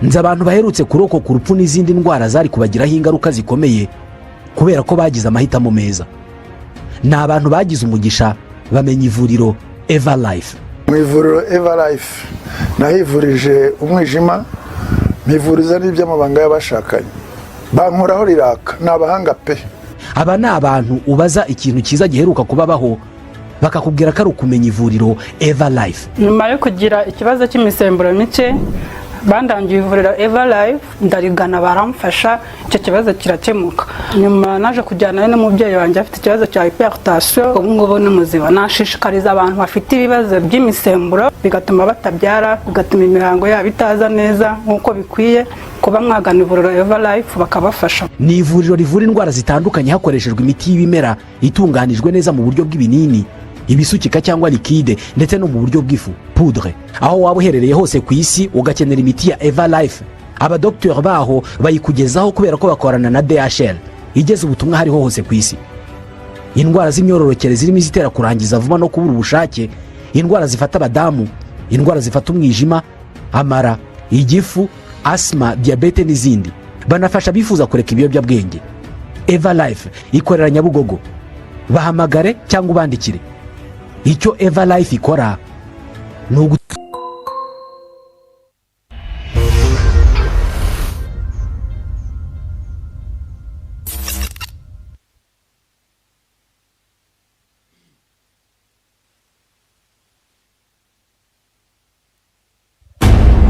Nzi abantu baherutse kurokoka urupfu n'izindi ndwara zari kubagiraho ingaruka zikomeye kubera ko bagize amahitamo meza. Ni abantu bagize umugisha bamenya ivuriro Eva Life. Mu ivuriro Eva Life nahivurije umwijima, mpivuriza n'iby'amabanga y'abashakanye, bankoraho riraka. Ni abahanga pe. Aba ni abantu ubaza ikintu cyiza giheruka kubabaho, bakakubwira ko ari ukumenya ivuriro Eva Life. Nyuma yo kugira ikibazo cy'imisemburo mike, bandangiye ivuriro Eva Life, ndarigana, baramfasha, icyo kibazo kirakemuka. Nyuma naje kujyanayo n'umubyeyi wanjye afite ikibazo cya hypertension, ubu ngubu ni muzima. Nashishikariza abantu bafite ibibazo by'imisemburo bigatuma batabyara, bigatuma imihango yabo itaza neza nk'uko bikwiye, kuba mwagana ivuriro Eva Life bakabafasha. Ni ivuriro rivura indwara zitandukanye hakoreshejwe imiti y'ibimera itunganijwe neza mu buryo bw'ibinini, ibisukika cyangwa liquide, ndetse no mu buryo bw'ifu, poudre. Aho waba uherereye hose ku isi ugakenera imiti ya Eva Life, abadogiteri baho bayikugezaho kubera ko bakorana na DHL igeza ubutumwa hariho hose ku isi. Indwara z'imyororokere zirimo izitera kurangiza vuba no kubura ubushake, indwara zifata abadamu, indwara zifata umwijima, amara, igifu, asima, diyabete n'izindi. Banafasha abifuza kureka ibiyobyabwenge. Eva Life ikorera Nyabugogo. Bahamagare cyangwa ubandikire. Icyo Eva Life ikora ni ugu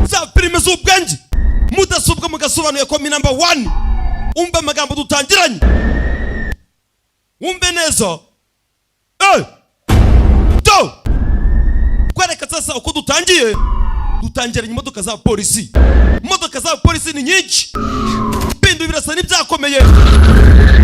Za filime z'ubwenge, mudasobwa mugasobanuye ko mi number one. Umve amagambo dutangiranye, wumve neza. Do kwereka sasa uko dutangiye. Dutangiranye imodoka za polisi. Imodoka za polisi ni nyinshi, bintu birasa n'ibyakomeye.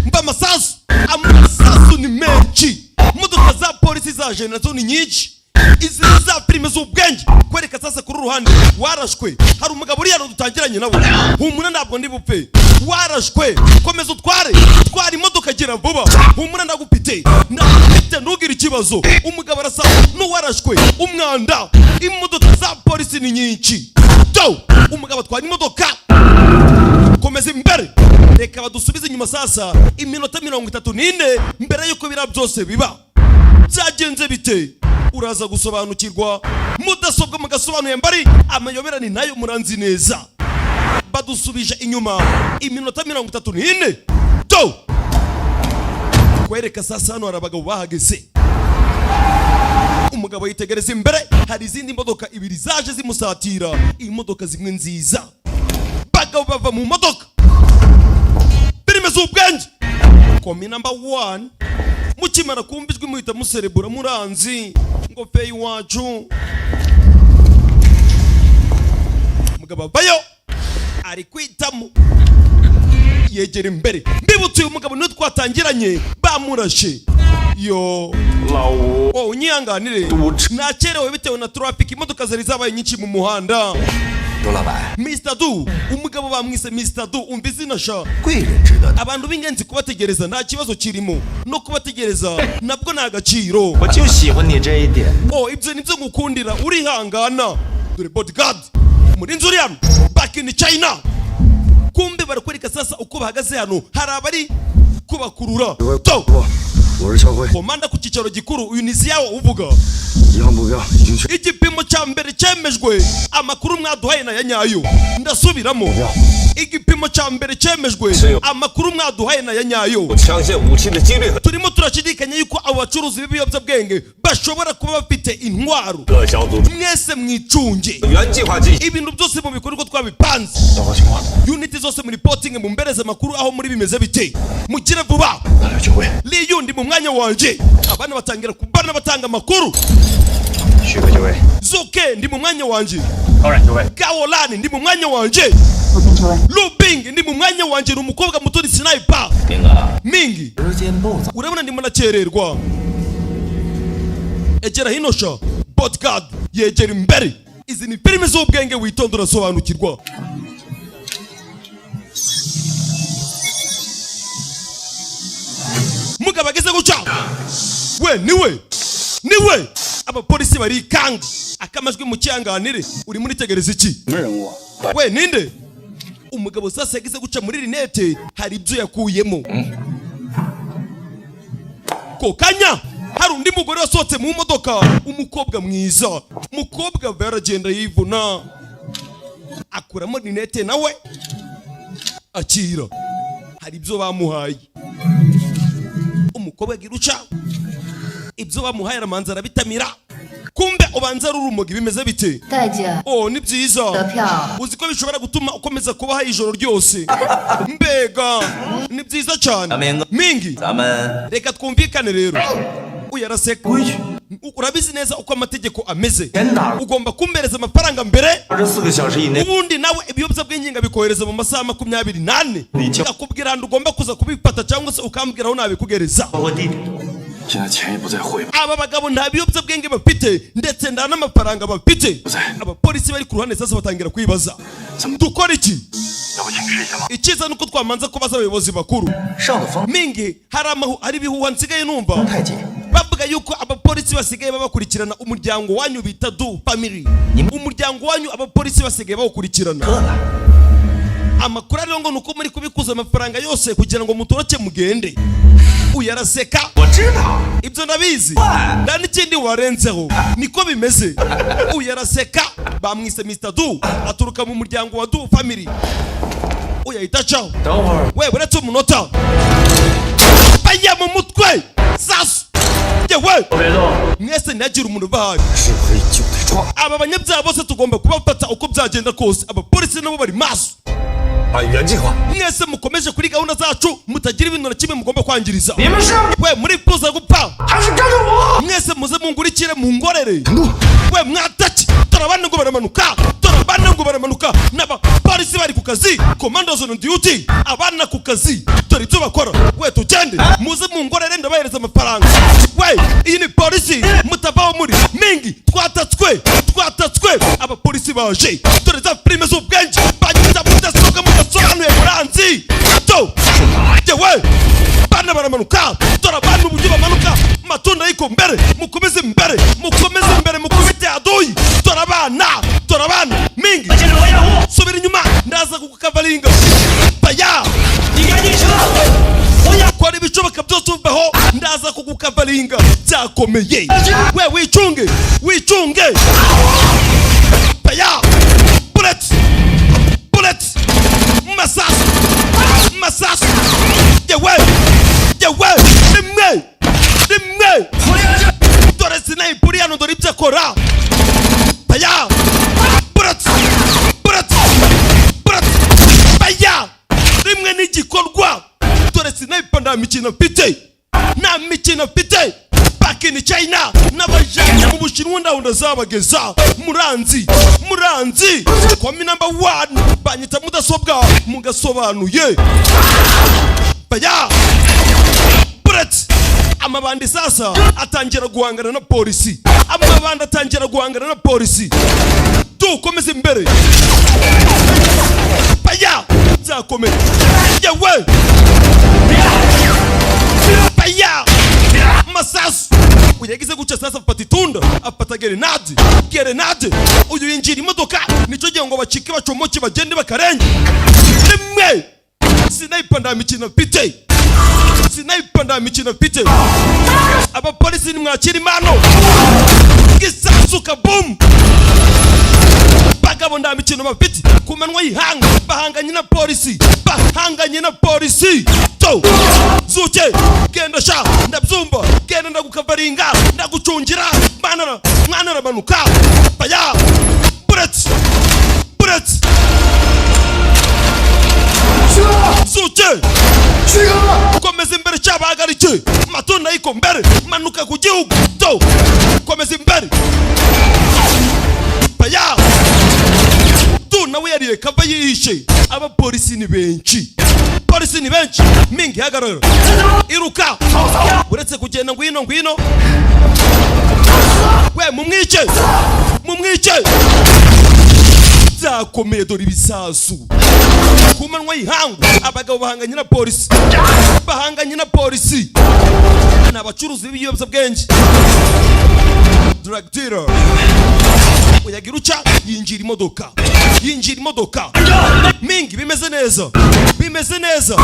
Mva amasasu, amasasu ni menshi. Imodoka za polisi zaje nazo ni nyinshi. Izi ni za filime z'ubwenge. Kwereka sasa kuri ruhande warashwe, hari umugabo uri hano dutangiranye nawe. Humura, ntabwo ndi bupfe. Warashwe, komeza utware, twara imodoka, gira vuba. Humura, ndagufite, ndagufite, ntugire ikibazo. Umugabo arasa n'uwarashwe umwanda. Imodoka za polisi ni nyinshi. Do umugabo atwara imodoka, komeza imbere. Reka badusubize inyuma sasa iminota 34 mbere y'uko biriya byose biba. Byagenze bite? Uraza gusobanukirwa. Mudasobwa mugasobanuye mbari amayoberane nayo muranzi neza. Badusubije inyuma iminota 34. Do kwereka sasa hano hari abagabo bahageze. Umugabo yitegereza imbere, hari izindi modoka ibiri zaje zimusatira, imodoka zimwe nziza. Bagabo bava mu modoka. Filime z'ubwenge, komi number one. Mukimara kumva ijwi muhita muserebura, muranzi ngo feyi wacu. Umugabo avayo ari kwitamo, yegera imbere. Mbibutse, uyu mugabo niwe twatangiranye bamurashe. Yo, oh, unyihanganire nakerewe bitewe na traffic, imodoka zari zabaye nyinshi mu muhanda. 周老板， Mr Du, umugabo bamwise Mr Du, umva izina sha. 贵人值得。 Abantu b'ingenzi kubategereza nta kibazo kirimo, no kubategereza nabwo ni agaciro. 我就喜欢你这一点。 Oh, ibyo nibyo ngukundira, urihangana. Dore bodyguard, umurinzi uri hano. Back in China, kumbe barakwereka sasa uko bahagaze hano, hari abari kubakurura to. 我是肖辉， Komanda ku cyicaro gikuru, uyu ni Ziyawo uvuga. 一号目标已经确 Igipimo cya mbere cyemejwe, amakuru mwaduhaye na ya nyayo. Ndasubiramo, igipimo cya mbere cyemejwe, amakuru mwaduhaye na ya nyayo. 枪械武器的几率很 Turimo turashidikanya yuko abo bacuruzi b'ibiyobyabwenge bashobora kuba bafite intwaro. 各小组 Mwese mwicunge. 原计划进行。 Ibintu byose mu bikorwa twabipanze. 报告情况， Unit zose muri reporting, mumbereze amakuru aho muri bimeze bite, mugire vuba. 大刘就位， Liyu, ndi mu mwanya wanje. Abana batangira kubana batanga amakuru. 许哥就位， Zuke, ndi mu mwanya wanje. 高冉就位， Gawolani, ndi mu mwanya wanje. Lubing, ndi mu mwanya wanje. Ni umukobwa muto, ni sniper. 明哥， Mingi, 时间不早， urabona ndimo nakererwa. Egera hino sha. Bodyguard yegera imbere. Izi ni filime z'ubwenge, witonda urasobanukirwa. Mugabo ageze guca, we niwe, niwe Abapolisi barikanga akamajwi mu cyanganire. Uri muri tegereza iki? 什么人物？ We, ninde umugabo sasa yagize guca muri rinete, hari ibyo yakuyemo. Ko kanya hari undi mugore wasohotse mu modoka, umukobwa mwiza. Umukobwa yaragenda yivuna, akuramo rinete, nawe akira, hari ibyo bamuhaye. Umukobwa agira uca ibyo bamuhaye, aramanza arabitamira, kumbe ubanza ari urumogi. Bimeze bite? 大姐， Oh, ni byiza. 得票。 Uzi ko bishobora gutuma ukomeza kubaho ijoro ryose? Mbega ni byiza cyane. Amenga. Mingi. 咱们 Reka twumvikane rero. Uyu araseka. Urabizi neza uko amategeko ameze. Ugomba kumpereza amafaranga mbere. 24个小时以内 Ubundi nawe ibiyobyabwenge bikohereza mu masaha 24, akubwira ahantu ugomba kuza kubifata cyangwa se ukambwira aho nabikugereza. 包括地点。 现在钱也不在汇吧？ Aba bagabo nta biyobyabwenge bafite, ndetse nta n'amafaranga bafite. Abapolisi bari ku ruhande sasa batangira kwibaza: dukora iki? 要不请示一下吗？ Icyiza ni uko twamanza kubaza abayobozi bakuru. 上的方 Mingi, hari ibihuha nsigaye numva 太监， bavuga yuko abapolisi basigaye babakurikirana, umuryango wanyu bita Du Family. Umuryango wanyu abapolisi basigaye bawukurikirana. 饿了。 Amakuru ariho ngo ni uko muri kubikuza amafaranga yose kugira ngo mutoroke mugende. Uyu araseka. 我知道， Ibyo ndabizi, nta n'ikindi warenzeho, niko bimeze. Uyu araseka. Bamwise Mr Du, aturuka mu muryango wa Du Family. Uyu ahita acaho. 等会儿 We, uretse umunota, bajya mu mutwe sasu yewe. 别动， Mwese ntihagire umuntu ubahaye. 是非就得抓。 Aba banyabyaha bose tugomba kubafata uko byagenda kose. Abapolisi nabo bari maso. 按原计划。 Mwese mukomeje kuri gahunda zacu, mutagira ibintu na kimwe mugomba kwangiriza. 你们是 We, murifuza gupfa 还是跟着我？ Mwese muze mungurikire, mungorere. We, mwataki! Dore abandi ngo baramanuka, dore abandi ngo baramanuka. N'abapolisi bari ku kazi, commandos on duty, abana ku kazi, dore ibyo bakora. We, tugende, muze mungorere, ndabahereza amafaranga. We, iyi ni polisi, mutavaho muri mingi. Twatatswe, twatatswe! Abapolisi baje. Dore za filime z'ubwenge, banyuza mudasobwa, mudasobanuye, muranzi to. Yewe, bana baramanuka, dore abana uburyo bamanuka. Matunda yiko mbere, mukomeze mbere, mukomeze mbere, mukubite aduyi. Dore abana, dore abana. Mingi, subira inyuma, ndaza kukukavaringa. Baya, kora ibishoboka byose uvaho, ndaza kugukavaringa. Byakomeye. We, wicunge, wicunge. Baya, bullet, bullet, masasu, masasu. Yewe, yewe, rimwe, rimwe. Dore sniper uri hano, dore ibyo akora. Baya, bullet, bullet, bullet. Baya, rimwe n'igikorwa. Dore sniper, nta mikino mfite, nta mikino mfite. Back in China, n'abajanye mu Bushinwa, ndaho ndazabageza. Muranzi, muranzi komi number one, banyita mudasobwa, mugasobanuye. Baya, bullet. Amabandi sasa atangira guhangana na polisi, amabandi atangira guhangana na polisi. Dukomeze imbere. Baya, byakomeye. Yewe, baya, masasu. Uyu yagize gutya sasa afata itunda, afata gerenade, gerenade. Uyu yinjira imodoka, nicyo gihe ngo bacike, bacomoke, bagende bakarenge. Rimwe, sniper, nta mikino mfite, sniper, nta mikino mfite. Abapolisi nimwakira impano, gisasu, kaboom. Bagabo nta mikino bafite. Ku manwa y'ihanga bahanganye na polisi, bahanganye na polisi to. Zuke, genda sha, ndabyumva, genda, ndagukavaringa, ndagucungira. Mwana, mwana aramanuka. Baya, bullet, bullet. Zuke, komeza imbere, cyabahagarike. Matunda yiko mbere, manuka ku gihugu to, komeza imbere. Baya, tu nawe yariye kava yihishe. Abapolisi ni benshi, polisi ni benshi. Mingi, hagarara, iruka, uretse kugenda. Ngwino, ngwino. We, mumwice, mumwice. Byakomeye. Byakomeye, dore ibisasu ku manywa y'ihangu. Abagabo bahanganye na polisi, bahanganye na polisi. Ni abacuruzi b'ibiyobyabwenge, drug dealer. Uyagira uca yinjira imodoka, yinjira imodoka mingi. Bimeze neza, bimeze neza.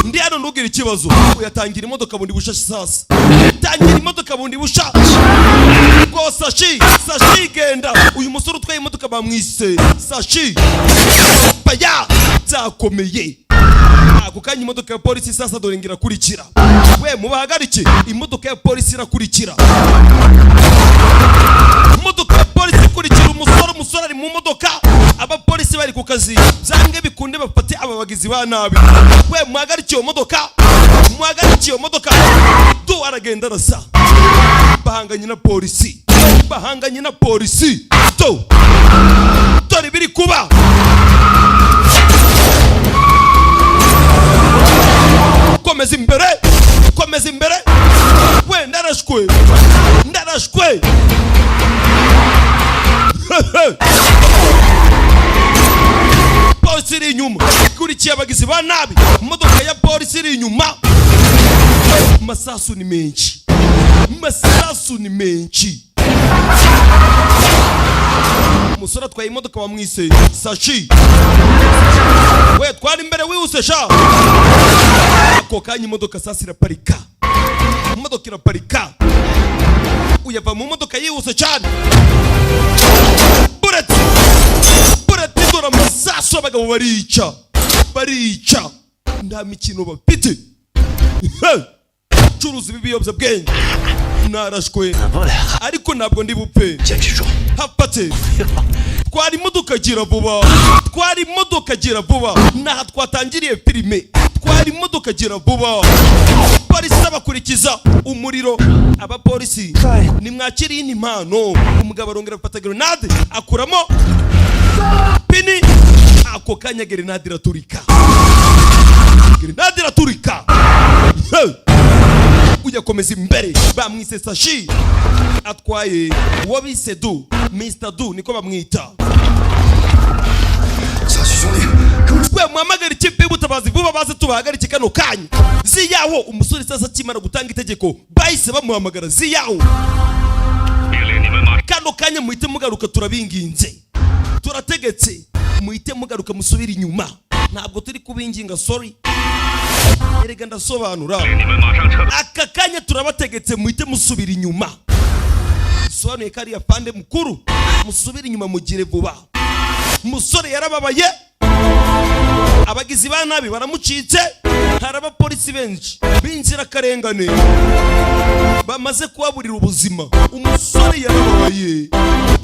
Ndi hano, ntugire ikibazo. Uyatangira imodoka bundi busha. Sasa tangira imodoka bundi busha ngo Sashi, Sashi genda. Uyu musore utwaye imodoka bamwise Sashi. Baya byakomeye. Ako kanya imodoka ya polisi sasa dore ngo irakurikira. We, mubahagarike! Imodoka ya polisi irakurikira, imodoka ya polisi ikurikira umusore. Umusore ari mu modoka, abapolisi bari ku kazi. Byange bikunde bafate aba bagizi ba nabi. We, muhagarike iyo modoka, muhagarike iyo modoka! Du aragenda arasa. Bahanganye na polisi, bahanganye na polisi. Do dore biri kuba. Komeza imbere, komeza imbere. We, ndarashwe, ndarashwe! Polisi iri inyuma ikurikiye abagizi ba nabi. Imodoka ya polisi iri inyuma. Masasu ni menshi, masasu ni menshi. Umusore atwaye imodoka bamwise Sashi. We, twari imbere wihuse sha. Ako kanya imodoka sasa iraparika, imodoka iraparika. Uyava mu modoka yihuse cyane. Bureti, bureti! Dore amasasu! Abagabo barica, barica, nta mikino bafite. Hey! Curuza ibi biyobyabwenge. Narashwe ariko ntabwo ndi bupfe. 坚持住！ Hapate, twara imodoka, gira vuba, twara imodoka, gira vuba. Naha twatangiriye filime. Twara imodoka, gira vuba. Polisi abakurikiza umuriro. Abapolisi, nimwakire iyi impano. Umugabo arongera afata grenade, akuramo pini. Ako kanya grenade iraturika, grenade iraturika. Hey! Ujya komeza imbere. Bamwise Sashi, atwaye uwo bise Du, Mr Du niko bamwita. 小许兄弟，给我 We, muhamagare ikipe y'ubutabazi vuba, baze tubahagarike kano kanya. Ziyawo, umusore sasa akimara gutanga itegeko bahise bamuhamagara. Ziyawo, kano kanya muhite mugaruka, turabinginze, turategetse, muhite mugaruka, musubire inyuma. Ntabwo turi kubinginga, sorry, erega ndasobanura. Aka kanya turabategetse, muhite musubira inyuma. Bisobanuye ko ariya pande mukuru, musubire inyuma, mugire vuba. Umusore yarababaye, abagizi ba nabi baramucitse. Hari abapolisi benshi b'inzirakarengane bamaze kuhaburira ubuzima. Umusore yarababaye.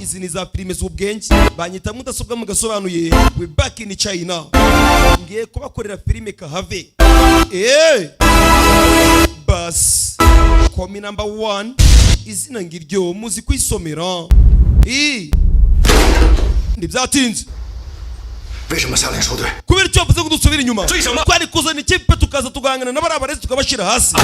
Izi ni za filime z'ubwenge, banyita mudasobwa mugasobanuye. We back in China, ngiye kubakorera filime kahave. Eh, bas komi number one, izina ngiryo muzi kwisomera i ntibyatinze. 为什么下令收队？ Kubera icyo bavuze ngo dusubire inyuma? 追什么？ Twari kuzana ikipe tukaza tugahangana n'abari abarezi, tukabashyira hasi.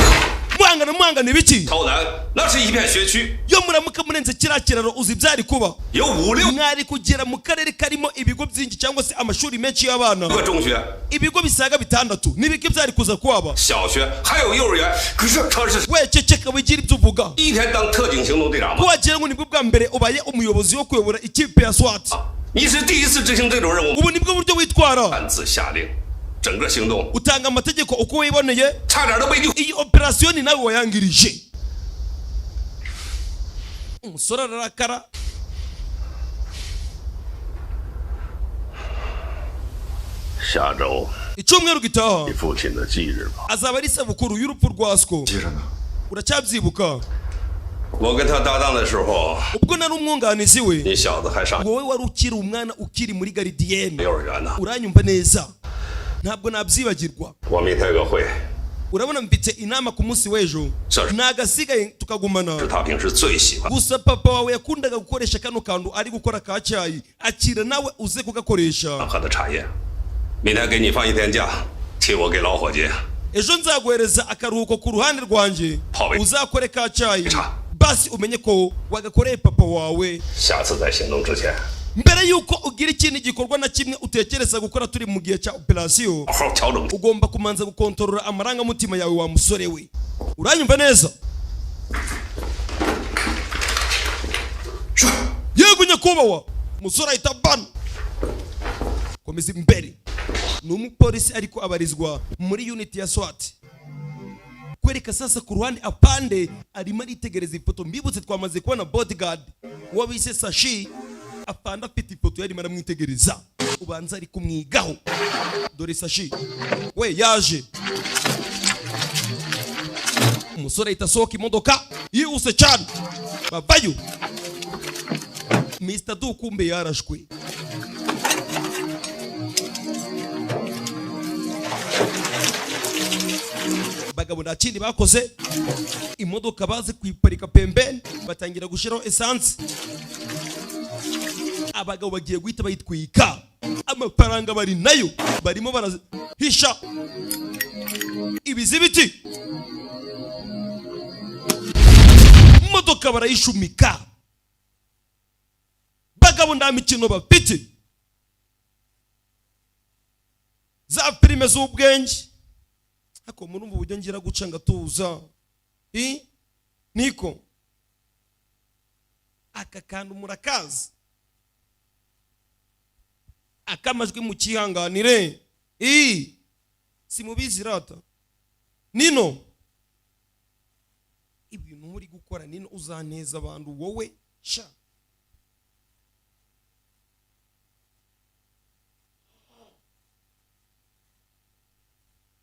Muhangana, muhangana ibiki? 朝南那是一片学区， Iyo muramuka murenze kiriya kiraro, uzi ibyari kuba? 有五六 Mwari kugera mu karere karimo ibigo byinshi cyangwa se amashuri menshi y'abana, 个中学、 ibigo bisaga bitandatu. N'ibiki byari kuza kuhaba? 小学，还有幼儿园。可是他是 We, ceceka, wigira ibyo uvuga. 第一天当特警行动队长吗？ Wagira ngo nibwo bwa mbere ubaye umuyobozi wo kuyobora ikipe ya SWAT. 你是第一次执行这种任务， Ubu nibwo buryo witwara? 擅自下令，整个行动 Utanga amategeko uko wiboneye. 差点都被你 Iyi operasiyo ni nawe wayangirije. Umusore ararakara. 下周 Icyumweru gitaha 你父亲的忌日吧。 azaba ari isabukuru y'urupfu rwa Sko. 接着呢？ Uracyabyibuka? 我跟他搭档的时候， Ubwo nari umwunganizi we, 你小子还上 wowe wari ukiri umwana, ukiri muri garidiyene. 幼儿园呢。 Uranyumva neza? Ntabwo nabyibagirwa. 我明天有个会， Urabona mfite inama ku munsi w'ejo. Sorry. Nagasigaye tukagumana. 是他平时最喜欢 Gusa papa wawe yakundaga gukoresha kano kantu ari gukora ka cyayi. Akira nawe uze kugakoresha. 喝的茶叶。明天给你放一天假，替我给老伙计 Ejo nzaguhereza akaruhuko ku ruhande rwanjye, Pawe. uzakore ka cyayi. Cha. Basi umenye ko wagakoreye papa wawe. 下次在行动之前， Mbere yuko ugira ikindi gikorwa na kimwe utekereza gukora turi mu gihe cya operasiyo, 好好调整。 ugomba kumanza gukontorora amarangamutima yawe, wa musore we. Uranyumva neza? Yego nyakubahwa. Umusore ahita bana komeza imbere. Ni umupolisi ariko abarizwa muri unit ya SWAT. Kwereka sasa ku ruhande, apande arimo aritegereza ifoto. Mbibutse, twamaze kubona bodyguard uwo bise Sashi. Afande afite ifoto yarimo aramwitegereza, ubanza ari kumwigaho. Dore Sashi we yaje. Umusore ahita asohoka imodoka yihuse cyane, bavayo. Mr Du kumbe yarashwe. Bagabo nta kindi bakoze, imodoka baze kuyiparika pembeni, batangira gushyiraho esanse. Abagabo bagiye guhita bayitwika. Amafaranga bari nayo, barimo barahisha ibizibiti, imodoka barayishumika. Bagabo nta mikino bafite. Za filime z'ubwenge, ariko murumva uburyo ngira guca ngatuza. I niko aka kantu murakazi akamajwi, mukihanganire. I simubizi rata nino ibintu muri gukora nino uzaneza abantu wowe sha.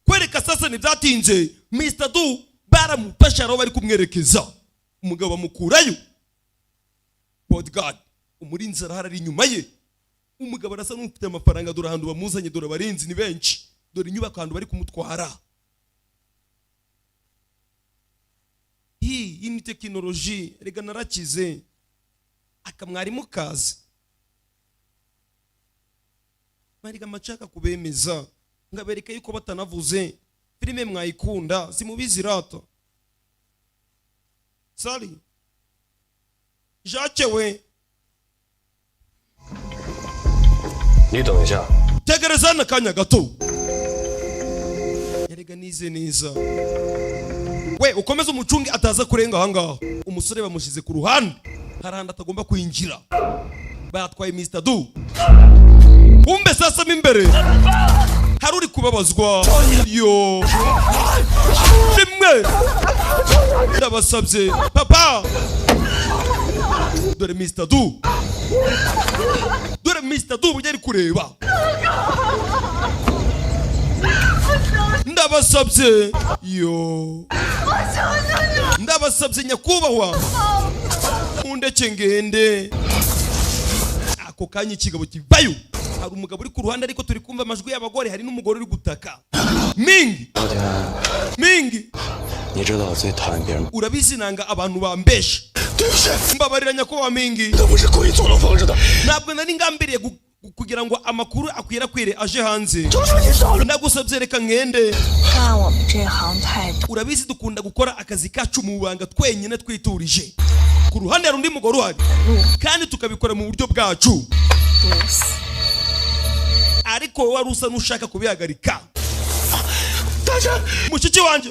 Kwereka sasa ntibyatinze, Mr Du baramufashe, aho bari kumwerekeza umugabo bamukurayo. Bodyguard umurinzi arahari, ari inyuma ye. Umugabo arasa n'ufite amafaranga. Dore ahantu bamuzanye, dore abarinzi ni benshi, dore inyubako ahantu bari kumutwara. Iyi ni tekinoloji rega, narakize akamwarimu kazi bariga amacaka kubemeza ngabereka yuko batanavuze filime mwayikunda. Simubizi rata sali Jacques we. 你等一下， Tegereza hano akanya gato. Erega nize neza we, ukomeze umucunge ataza kurenga ahangaha. Umusore bamushyize ku ruhande, hari ahantu atagomba kwinjira. Batwaye Mr Du. Kumbe sasa mo imbere hari uri kubabazwa. Yo rimwe, ndabasabye papa. Dore Mr Du, dore Mr Du uburyo ari kureba. Ndabasabye, yo ndabasabye nyakubahwa, mundeke ngende. Ako kanya ikigabo kivayo. Hari umugabo uri ku ruhande, ariko turi kumva amajwi y'abagore, hari n'umugore uri gutaka mingi mingi. 你知道我最讨厌别人 Urabizi nanga abantu bambesha. Mbabarira nyakubahwa mingi. 那不是故意纵容方式的， Ntabwo nari ngambiriye kugira ngo amakuru akwirakwire aje hanze. 求求你饶了！ Ndagusabye reka ngende. 干我们这行太多， Urabizi dukunda gukora akazi kacu mu banga, twenyine twiturije. Ku ruhande hari undi mugore uhari, kandi tukabikora mu buryo bwacu. 毒死。 Ariko wowe wari usa n'ushaka kubihagarika. 大神， Mushiki wanjye,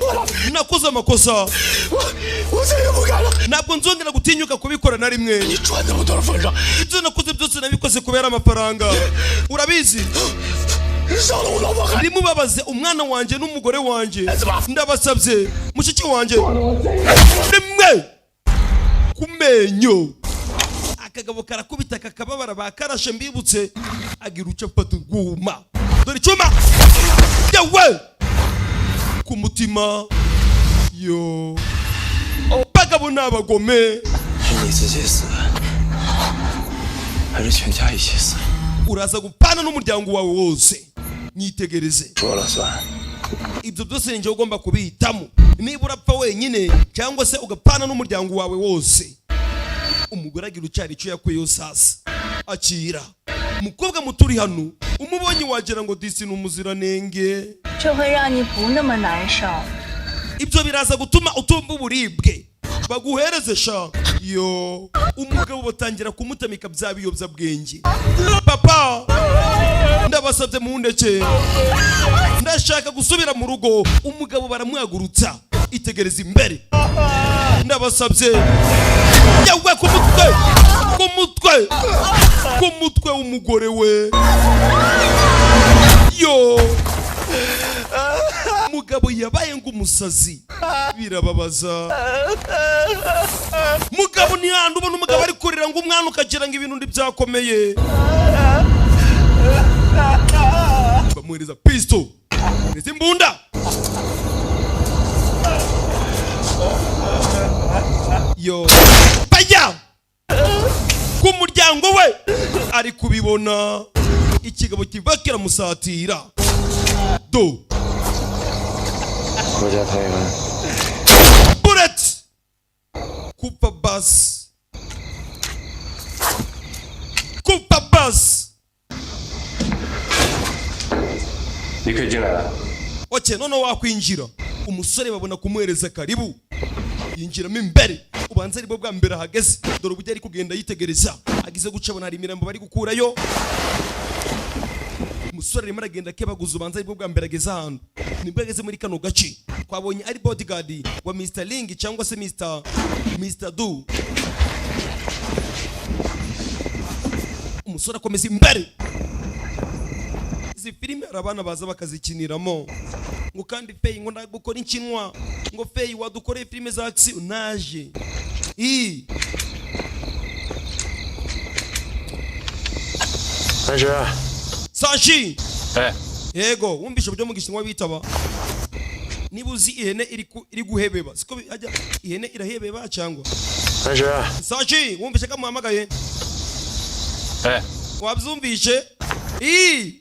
nakoze amakosa. 我我再也不敢了。 Ntabwo nzongera gutinyuka kubikora na rimwe. 你穿那么多的份上， Ibyo nakoze byose nabikoze kubera amafaranga, urabizi. 饶了我老婆孩子。 Ntimubabaze umwana wanjye n'umugore wanjye, ndabasabye mushiki wanjye. Rimwe ku menyo, akagabo karakubita kakababara, bakarashe. Mbibutse, agira uco afata urwuma. Dore icyuma yewe ku mutima. Yo bagabo ni abagome. 是你自己死，还是全家一起死？ Uraza gupana n'umuryango wawe wose, nyitegereze. 说了算。 Ibyo byose ni njyewe ugomba kubihitamo, niba urapfa wenyine cyangwa se ugapfana n'umuryango wawe wose. Umugore agira ucyari icyo yakuyeho. Sasa akira umukobwa muto uri hano, umubonye wagira ngo disi ni umuziranenge. 这会让你不那么难受。 Ibyo biraza gutuma utumva uburibwe. Baguhereze sha. Yo, umugabo batangira kumutamika bya biyobyabwenge. Papa, ndabasabye mundeke, ndashaka gusubira mu rugo. Umugabo baramuhagurutsa, itegereza imbere. Ndabasabye yawe, ku mutwe, ku mutwe, ku mutwe w'umugore we. Yo, mugabo yabaye ng'umusazi, birababaza. Mugabo ni handi ubona umugabo ari kurira ngo umwana, ukagira ngo ibintu ntibyakomeye. Bamuhereza pisto ndetse imbunda. Yo, bajya ku muryango we, ari kubibona ikigabo kiva kiramusatira do. 回家团圆。 Bullet kupa basi, kupa basi. 你可以进来了。 Oke, noneho wakwinjira. Umusore babona kumuhereza karibu, yinjiramo imbere. Ubanza aribwo bwa mbere ahageze. Dore uburyo ari kugenda yitegereza. Agize guca abona hari imirambo bari gukurayo. Umusore arimo aragenda akebaguza, ubanza aribwo bwa mbere ageze ahantu. Nibwo ageze muri kano gace. Twabonye ari bodyguard wa Mr Ling cyangwa se Mr Du. Umusore akomeza imbere. Izi filime hari abana baza bakazikiniramo ngo kandi feyi ngo ndagukora inshinwa, ngo feyi wadukoreye filime za action naje i. 三十， Sashi. 哎， Yego, wumvishe uburyo mu Gishinwa bitaba? Niba uzi ihene iri guhebeba, siko ajya ihene irahebeba cyangwa? 三十， Sashi, wumvishe ko amuhamagaye? 哎， Wabyumvishe i?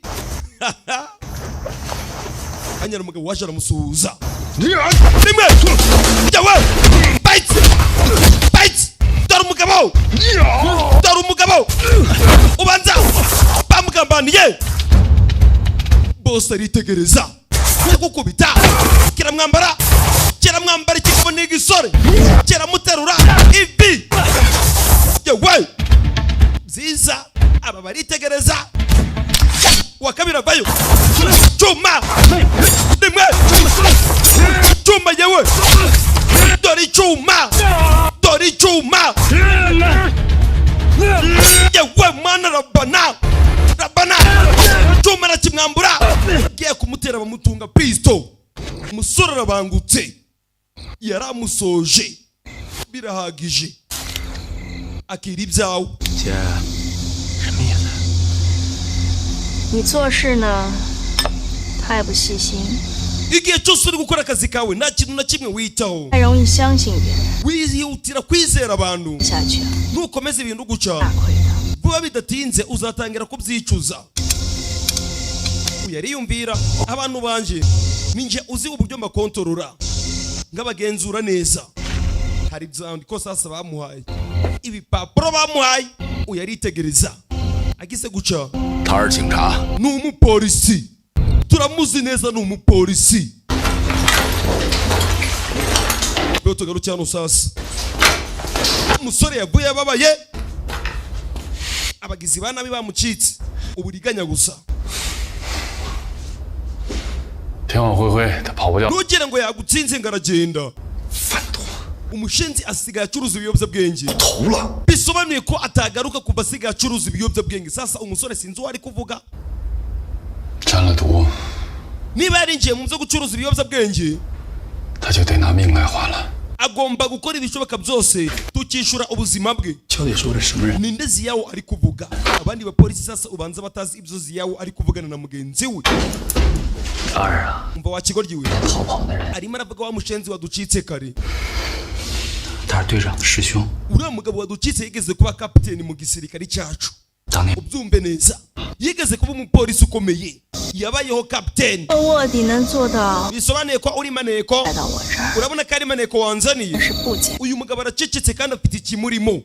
Anyara umugabo waje aramusuhuza rimwe, yawe bites bites. Dore umugabo, dore umugabo, ubanza bamugambaniye. Bose aritegereza, gukubita kiramwambara, kiramwambara. Ikigabo ni igisore, kiramuterura ivi. Yewe, byiza, aba baritegereza. Wa kabiri avayo, cyuma rimwe, cyuma. Yewe, dore icyuma, dore icyuma. Yewe mwana, rabana rabana, cyuma arakimwambura, agiye kumutera, bamutunga pisto. Umusore arabangutse, yaramusoje, birahagije, akira ibyawe. 姐，什么意思？ 你做事呢，太不细心， Igihe cyose uri gukora akazi kawe nta kintu na kimwe witaho. 太容易相信别人， Wihutira kwizera abantu. 下去啊， Nukomeza ibintu guca 大亏的。 vuba bidatinze uzatangira kubyicuza. Uyu ariyumvira, abantu banje ninjye uzi uburyo mbakontorora, nk'abagenzura neza. Hari ibyandiko sasa bamuhaye, ibipapuro bamuhaye. Uyu aritegereza, agize guca. 他是警察。 Ni umupolisi, turamuzi neza, ni umupolisi. Rero tugaruke hano sasa. Umusore yaguye ababaye, abagizi ba nabi bamucitse, uburiganya gusa. 天网恢恢，他跑不掉。 Ntugire ngo yagutsinze ngo aragenda. Umushinzi asigaye acuruza ibiyobyabwenge, 投了。 bisobanuye ko atagaruka kuva asigaye acuruza ibiyobyabwenge. Sasa umusore sinzi uwo ari kuvuga. 沾了毒， Niba yarinjiye mu byo gucuruza ibiyobyabwenge, 他就得拿命来还了。 agomba gukora ibishoboka byose tukishyura ubuzima bwe. 焦姐说的什么人？ Ninde Ziyawo ari kuvuga? Abandi bapolisi sasa ubanza batazi ibyo Ziyawo ari kuvugana na mugenzi we. 二啊， Umva wa kigoryi we, 逃跑的人， arimo aravuga wa mushenzi waducitse kare. 他是队长的师兄。 Uriya mugabo waducitse yigeze kuba kapiteni mu gisirikare cyacu. 当年 Ubyumve neza, yigeze kuba umupolisi ukomeye, yabayeho kapiteni. 卧底能做到 Bisobanuye ko uri maneko. 来到我这儿 Urabona ko ari maneko wanzaniye. 是不简 Uyu mugabo aracecetse kandi afite ikimurimo,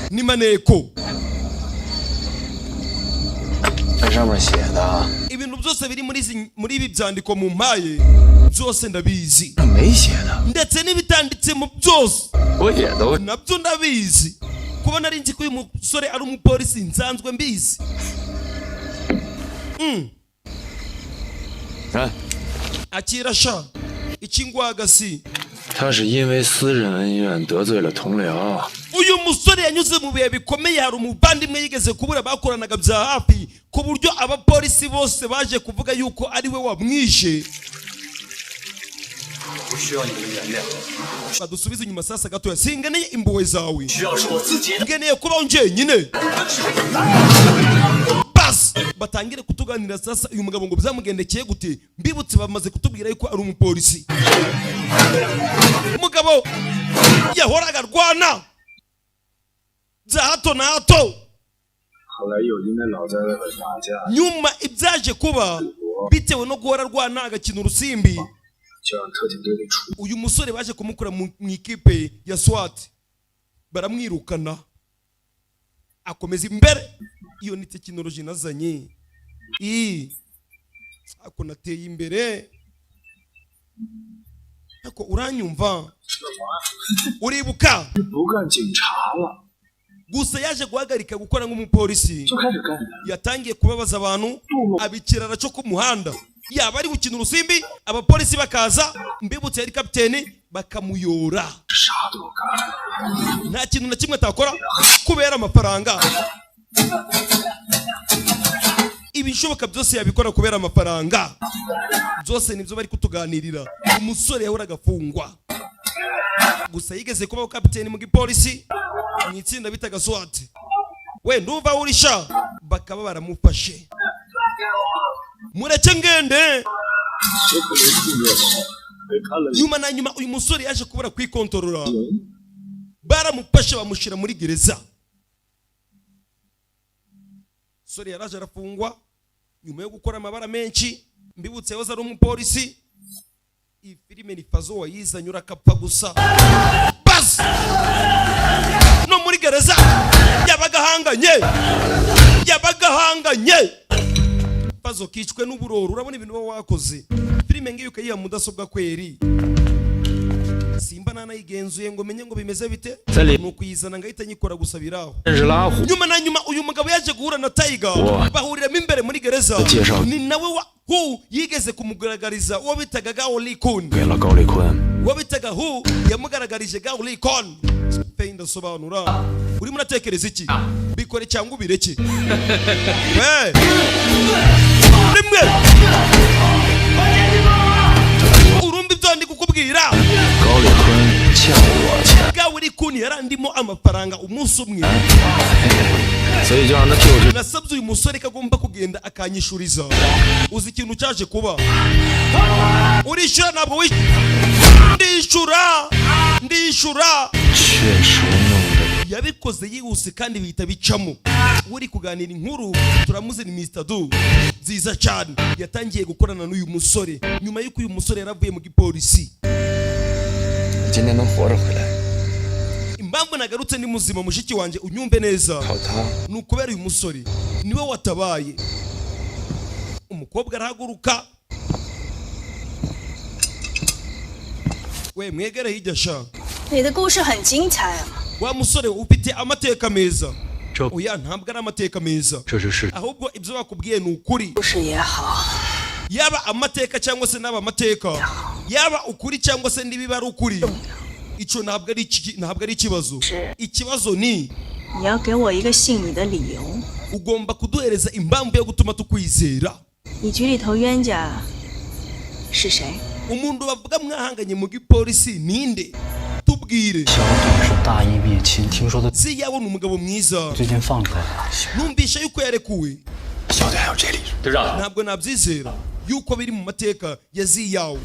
ni maneko. 那上面写的， Ibintu byose biri muri ibi byandiko mu mpaye byose ndabizi. 没写的。 Ndetse n'ibitanditsemo byose. 我也都 Nabyo ndabizi, kuba nari nzi ko uyu musore ari umupolisi nsanzwe mbizi. 哎， Akira sha ikingwagasi. 他是因为私人恩怨得罪了同僚， Uyu musore yanyuze mu bihe bikomeye. Hari umuvandimwe yigeze kubura bakoranaga bya hafi, ku buryo abapolisi bose baje kuvuga yuko ari we wamwishe. 不需要你的原谅， Badusubize inyuma sasa gatoya. Singeneye impuhwe zawe, 需要是我自己的。 ngeneye kubaho njyenyine basi. Batangire kutuganira sasa uyu mugabo ngo byamugendekeye gute. Mbibutse, bamaze kutubwira yuko ari umupolisi. Umugabo yahoraga arwana bya hato na hato. 后来又因为老在外边打架， Nyuma ibyaje kuba bitewe no guhora arwana agakina urusimbi, 就让特警队给除。 uyu musore baje kumukura mu ikipe ya SWAT, baramwirukana, akomeza imbere. Iyo ni tekinoloji nazanye i ako nateye imbere. Ako uranyumva, uribuka? 不干警察了， Gusa yaje guhagarika gukora nk'umupolisi, 就开始干人。 yatangiye kubabaza abantu, aba ikirara cyo ku muhanda. Yaba ari gukina urusimbi, abapolisi bakaza, mbibutse yari kapiteni, bakamuyora. 啥都干。 Nta kintu na kimwe atakora kubera amafaranga. Ibishoboka byose yabikora kubera amafaranga. Byose nibyo bari kutuganirira. Umusore yahoraga afungwa, gusa yigeze kubaho kapiteni mu gipolisi mu itsinda bitaga SWAT. We ndumva urisha, bakaba baramufashe. Mureke ngende. 这可是进热闹，被看了 Nyuma na nyuma uyu musore yaje kubura kwikontorora, baramufashe bamushyira muri gereza. Musore yaraje arafungwa nyuma yo gukora amabara menshi. Mbibutse, yahoze ari umupolisi. Iyi filime ni fazo wayizanye urakapfa gusa basi. No muri gereza yabaga ahanganye, yabaga ahanganye. Fazo kicwe n'uburoro. Urabona ibintu uba wakoze, filime ngiyo ukayiha mudasobwa kweri, simba nanayigenzuye ngo menye ngo bimeze bite. Sali. Ni ukuyizana ngahita nyikora gusa biraho. 认识老虎， Nyuma na nyuma uyu mugabo yaje guhura na Tiger, Wa. bahuriramo imbere muri gereza. 介绍 Ni nawe wa Hu yigeze kumugaragariza uwo bitaga Gao Likun. 给了高丽坤。 Uwo bitaga Hu yamugaragarije Gao Likun. Fe ndasobanura, urimo uratekereza iki? Bikore cyangwa ubireke. We rimwe urumva ibyo ndi kukubwira? 高丽坤欠我钱， Gao Likun yarandimo amafaranga umunsi umwe. 所以就让他替我去。 Nasabye uyu musore ko agomba kugenda akanyishuriza. Uzi ikintu cyaje kuba? Urishyura, ntabwo wishyura? Ndishyura, ndishyura. 确实弄得 Yabikoze yihuse kandi bihita bicamo. Uri kuganira inkuru turamuzi, ni Mr. Du nziza cyane. Yatangiye gukorana n'uyu musore nyuma y'uko uyu musore yaravuye mu gipolisi. 今天能活着回来， Impamvu nagarutse ndi muzima, mushiki wanjye, unyumve neza, 靠他。 ni ukubera uyu musore, niwe watabaye. Umukobwa arahaguruka. We mwegere hirya sha. 你的故事很精彩啊！ Wa musore ufite amateka meza. Cyo. Oya, ntabwo ari amateka meza, 这就是 ahubwo ibyo bakubwiye ni ukuri. 故事也好， Yaba amateka cyangwa se n'aba amateka, yaba ukuri cyangwa se n'ibiba ari ukuri, icyo ntabwo ari ikibazo. Ikibazo ni 你要给我一个信你的理由。 ugomba kuduhereza impamvu yo gutuma tukwizera. 你局里头冤家是谁？ Umuntu bavuga mwahanganye mu gipolisi ninde? Tubwire. 小董是大义灭亲，听说他 Ziyabona umugabo mwiza. 最近放出来了。 Numvisha yuko yarekuwe. 小队还有这里，队长， Ntabwo nabyizera yuko biri mu mateka ya Ziyawe.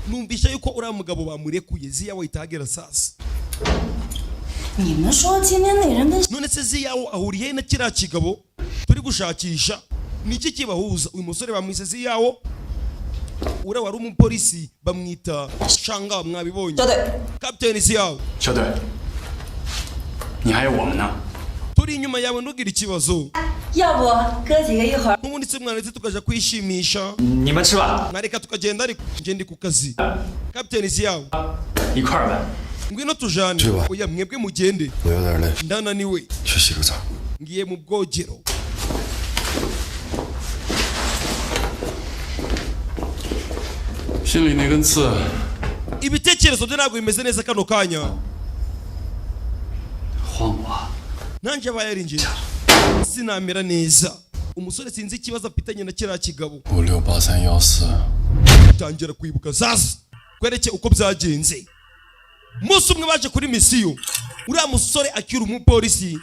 Numvisha yuko uriya mugabo bamurekuye. Ziyawe ahita ahagera sasa. 你们说今天那人跟 None se Ziyawe ahuriye na kiriya kigabo turi gushakisha? Ni iki kibahuza? Uyu musore bamwise Ziyawo, uriya wari umupolisi bamwita Shanga, mwabibonye. Kapiteni Ziyawe. 小队，你还有我们呢。 Turi inyuma yawe, ntugire ikibazo. 要不哥几个一会儿 N'ubundi se mwaretse tukaja kwishimisha? 你们吃吧， Mwareka tukagenda, ariko njye ndi ku kazi, kapiteni Ziyawe. 一块儿呗。Ngwino tujane. Tuba. Oya, mwebwe mugende. 我有点累， Ndananiwe. 去洗个澡。 Ngiye mu bwogero. 心里那根刺 Ibitekerezo bye ntabwo bimeze neza kano kanya. 换我， Nanjye aba yarinjiye sinamera neza. Umusore sinzi ikibazo afitanye na kiriya kigabo. 568314， Tangira kwibuka sasa, kwereke uko byagenze. Umunsi umwe baje kuri misiyo, uriya musore akiri umupolisi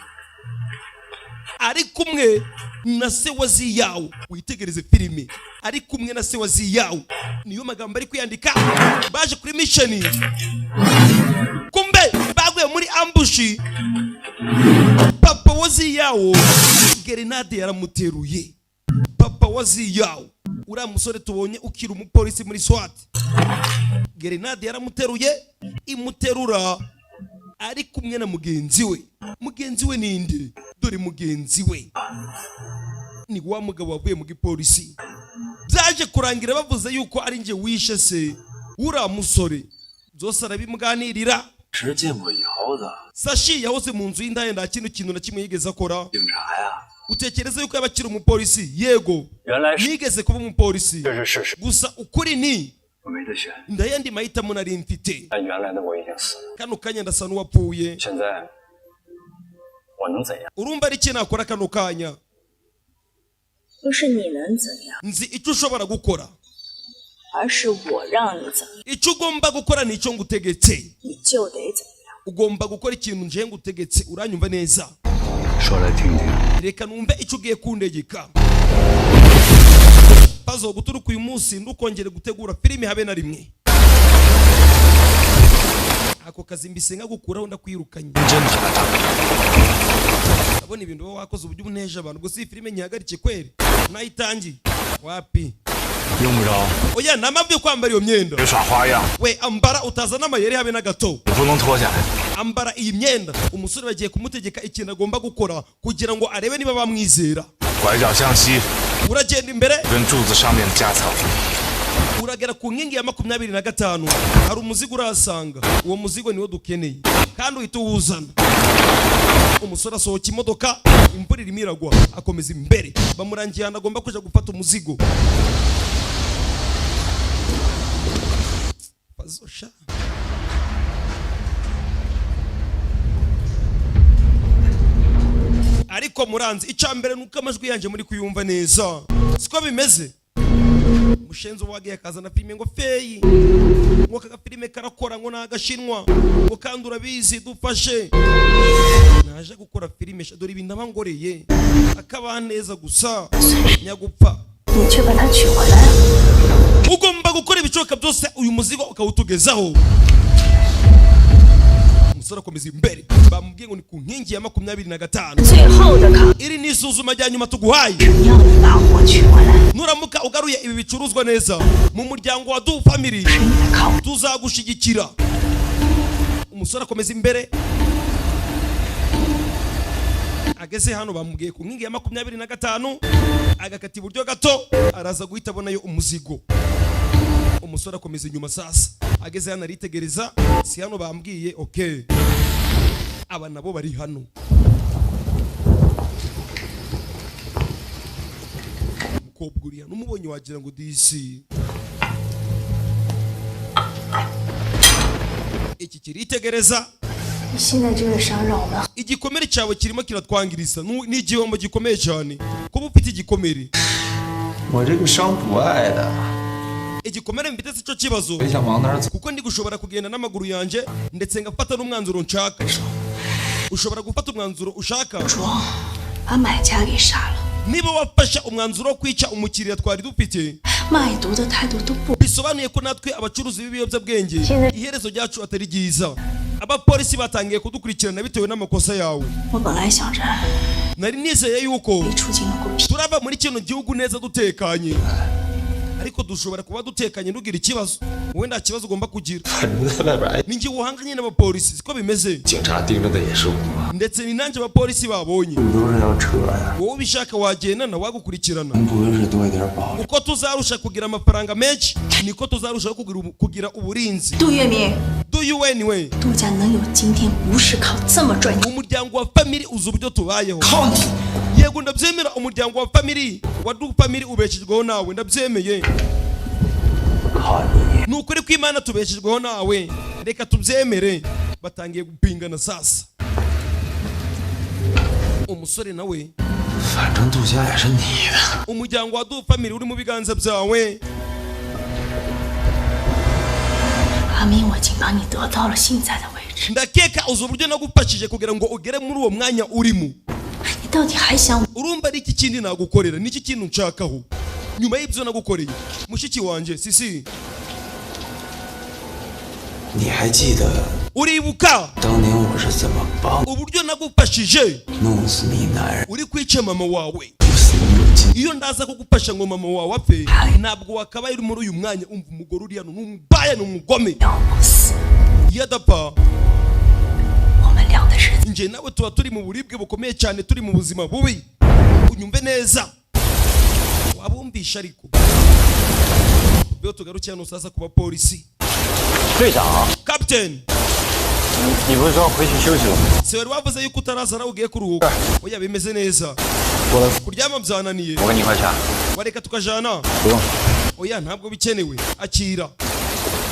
ari kumwe na se wa Ziyawu. Witegereze filime, ari kumwe na se wa Ziyawu, niyo magambo ari kwiyandika. Baje kuri mission, kumbe baguye muri ambush. Papa wa Ziyawu gerenade yaramuteruye. Papa wa Ziyawu, uriya musore tubonye ukiri umupolisi muri SWAT, gerenade yaramuteruye, imuterura ari kumwe na mugenzi we. Mugenzi we ninde? Dore mugenzi we ni wa mugabo wavuye mu gipolisi. Byaje kurangira bavuze yuko ari njye wishe se uriya musore, byose arabimuganirira. 是进过窑子， Sashi yahoze mu nzu y'indaya, nta kintu kintu na kimwe yigeze akora. 警察呀， Utekereza yuko yaba akiri umupolisi? Yego, 原来是 nigeze kuba umupolisi. 这是事实， Gusa ukuri ni 我没得选。 ndayandi mahitamo nari mfite. 但原来的我已经死了， Kano kanya ndasa n'uwapfuye. 现在我能怎样？ Urumva ari iki nakora kano kanya? 不是你能怎样， Nzi icyo ushobora gukora. 而是我让你怎样， Icyo ugomba gukora ni icyo ngutegetse. 你就得怎样。 Ugomba gukora ikintu nje ngutegetse, uranyumva neza? 说来听听。 Reka numve icyo ugiye kundegeka. Pazo, guturuka uyu munsi ndukongere gutegura filimi habe na rimwe. Ako kazi mbise nkagukuraho, ndakwirukanye. Ndabona ibintu uba wakoze uburyo uneje abantu. Gusa iyi filime nyihagarike kweri, nayitangiye wapi. 用不着， Oya, nta mpamvu yo kwambara iyo myenda. 别耍花样， We ambara, utazana amayeri habe na gato. 你不能脱下来。 Ambara iyi myenda. Umusore bagiye kumutegeka ikintu agomba gukora kugira ngo arebe niba bamwizera. 拐角向西， Uragenda imbere, 跟柱子上面夹层。 uragera ku nkingi ya 25, hari umuzigo urahasanga. Uwo muzigo niwo dukeneye kandi uhita uwuzana. Umusore asohoka imodoka, imvura irimo iragwa, akomeza imbere, bamurangiye ahantu agomba kuja gufata umuzigo. Pazosha. Ariko muranzi, icya mbere ni uko amajwi yanjye muri kuyumva neza, siko bimeze? Mushenzi wagiye akazana filime ngo feyi, ngo aka gafilime karakora, ngo ni agashinwa, ngo kandi urabizi dufashe. Naje gukora filime sha, dore ibintu aba ngoreye akabaneza gusa nyagupfa. 你去把它取回来。 Ugomba gukora ibishoboka byose uyu muzigo ukawutugezaho. Umusore akomeza imbere, bamubwiye ngo ni ku nkingi ya 25. 最后的考 Iri ni isuzuma rya nyuma tuguhaye. 要你把火取回来， Nuramuka ugaruye ibi bicuruzwa neza mu muryango wa Du Family, 是你的考。 tuzagushigikira. Umusore akomeza imbere, ageze hano bamubwiye ku nkingi ya 25, agakata iburyo gato araza guhita abonayo umuzigo. Umusore akomeza inyuma sasa, ageze hano aritegereza, si hano bambwiye? Okay, aba nabo bari hano. Umukobwa uriya n'umubonye wagira ngo disi iki kiritegereza. 你现在这个伤让我们 Igikomere cyawe kirimo kiratwangiriza. Ni igihombo gikomeye cyane kuba ufite igikomere. 我这个伤不碍的， Igikomere mfite si cyo kibazo, 我想往哪儿走。 kuko ndi gushobora kugenda n'amaguru yanjye ndetse ngafata n'umwanzuro nshaka. Ushobora gufata umwanzuro ushaka. 装，把买家给杀了， Niba wafashe umwanzuro wo kwica umukiriya twari dufite, 卖毒的态度都不 bisobanuye ko natwe abacuruzi b'ibiyobyabwenge iherezo ryacu atari ryiza. Abapolisi batangiye kudukurikirana bitewe n'amakosa yawe. 我本来想着 Nari nizeye yuko 一出境的股票， turava muri kino gihugu neza dutekanye, ariko dushobora kuba dutekanye ntugire ikibazo. Wowe nta kibazo ugomba kugira. 反正在外边挨 Ni njye uhanganye n'abapolisi, siko bimeze? 警察盯着的也是我。 Ndetse ni nanjye abapolisi babonye. 你都是要撤呀， Wowe ubishaka wagenda, nawagukurikirana. 不会是多一点保 Uko tuzarusha kugira amafaranga menshi niko tuzarushaho kugira uburinzi. 杜月明， Du Du Yuweni we. 杜家能有今天，不是靠这么赚钱。 Umuryango wa family uzi uburyo tubayeho. Yego, ndabyemera, umuryango wa family wa Du family ubeshejweho nawe, ndabyemeye. Ni ukuri kw'Imana tubeshejweho nawe, reka tubyemere. Batangiye gupingana sasa, umusore nawe. 反正杜家也是你的。 Umuryango wa Du family uri mu biganza byawe. 阿明，我已经帮你得到了现在的位置， Ndakeka uzi uburyo nagufashije kugira ngo ugere muri uwo mwanya urimo. 你到底还想？ Urumva ari iki kindi nagukorera? Ni iki kintu nshakaho nyuma y'ibyo nagukoreye, mushiki wanjye Sisi? 你还记得 Uribuka 当年我是怎么帮 uburyo nagufashije 弄死你男人？ uri kwica mama wawe? 不死你有今 Iyo ndaza kugufasha ngo mama wawe apfe, ntabwo wakabaye uri muri uyu mwanya. Umva, umugore uri hano ni umubaya, ni umugome. 要不死， Iyo adapfa, 我们俩的日子 njye nawe tuba turi mu buribwe bukomeye cyane, turi mu buzima bubi. Unyumve neza, wabumvisha. Ariko iyo tugarukiye hano sasa ku bapolisi. 队长， Captain. 你不是说回去休息了吗？ Se wari wavuze yuko utaraza nawe ugiye kuruhuka? Oya, bimeze neza, kuryama byananiye. 我跟你一块去啊。 Wareka tukajana? 不用。 Oya, ntabwo bikenewe, akira,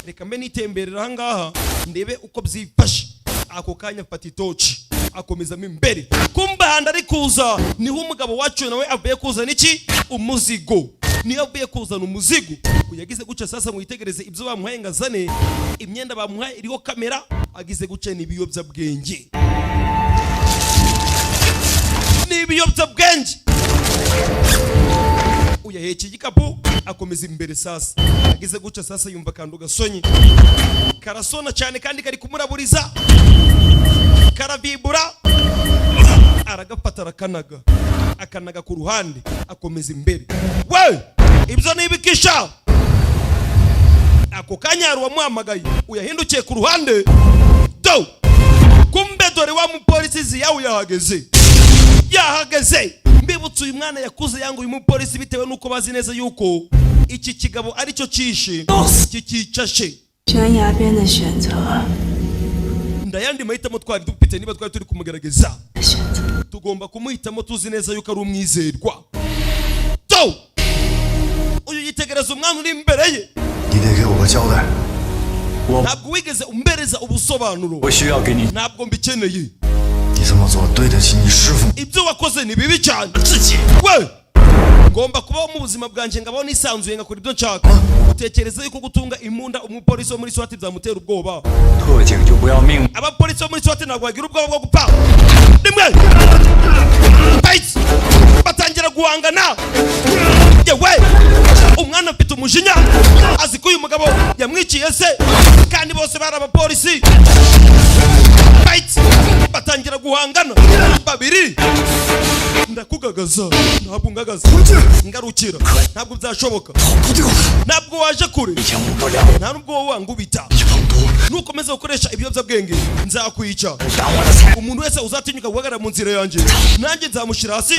reka mbe nitemberera ahangaha ndebe uko byifashe. Ako kanya afata itoci akomezamo imbere. Kumbe ahantu ari kuza niho umugabo wacu nawe avuye kuzana iki? Umuzigo. Niyo avuye kuzana umuzigo, yagize guca sasa ngo yitegereze ibyo bamuhaye ngo azane. Imyenda bamuhaye iriho kamera. Agize guca, ni ibiyobyabwenge, ni ibiyobyabwenge. Uyahetse igikapu akomeza imbere. Sasa agize guca sasa yumva akantu gasonye, karasona cyane kandi kari kumuraburiza, karavibura. Aragafata, arakanaga, akanaga ku ruhande, akomeza imbere. We, ibyo ni ibikisha. Ako kanya hari uwamuhamagaye. Uyahindukiye ku ruhande do, kumbe dore wa mupolisi Ziyawe yahageze, yahageze. Mbibutse, uyu mwana yakuze yanga uyu mupolisi bitewe n'uko bazi neza yuko iki kigabo aricyo cyishe kikicashe. 悬崖边的选择， Ndayandi mahitamo twari dufite? Niba twari turi kumugerageza, 选择。 tugomba kumuhitamo tuzi neza yuko ari umwizerwa. To uyu yitegereza umwana uri imbere ye. 你得给我个交代。 Ntabwo wigeze umbereza ubusobanuro. 我需要给你 Ntabwo mbikeneye. 你这么做对得起你师傅？ Ibyo wakoze ni bibi cyane. We, ngomba kubaho mu buzima bwanjye, ngabaho nisanzuye, ngakora ibyo nshaka. Utekereza yuko gutunga imbunda umupolisi wo muri SWAT byamutera ubwoba? 特警就不要命？ Abapolisi bo muri SWAT ntabwo bagira ubwoba bwo gupfa. Rimwe fight, batangira guhangana. Yewe, umwana afite umujinya, azi ko uyu mugabo yamwiciye se kandi bose bari abapolisi. Fight, batangira guhangana babiri. Ndakugagaza. Ntabwo ngagaza, ngarukira, ntabwo byashoboka, ntabwo waje kure, nta nubwo wowe wangubita. Nukomeza gukoresha ibiyobyabwenge nzakwica. Umuntu wese uzatinyuka guhagarara mu nzira yanjye, nanjye nzamushyira hasi,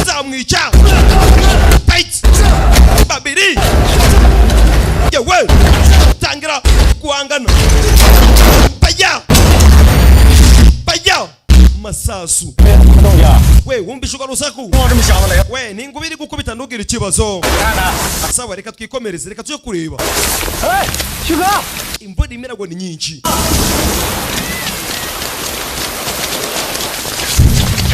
nzamwica. Fight, babiri. Yewe, tangira guhangana. Baya baya, masasu. We, wumvishe urwo rusaku? We, ni ingubi iri gukubita, ntugire ikibazo. Sawa, reka twikomereze, reka tujye kureba. 哎，徐哥， Imvura imiragwa ni nyinshi.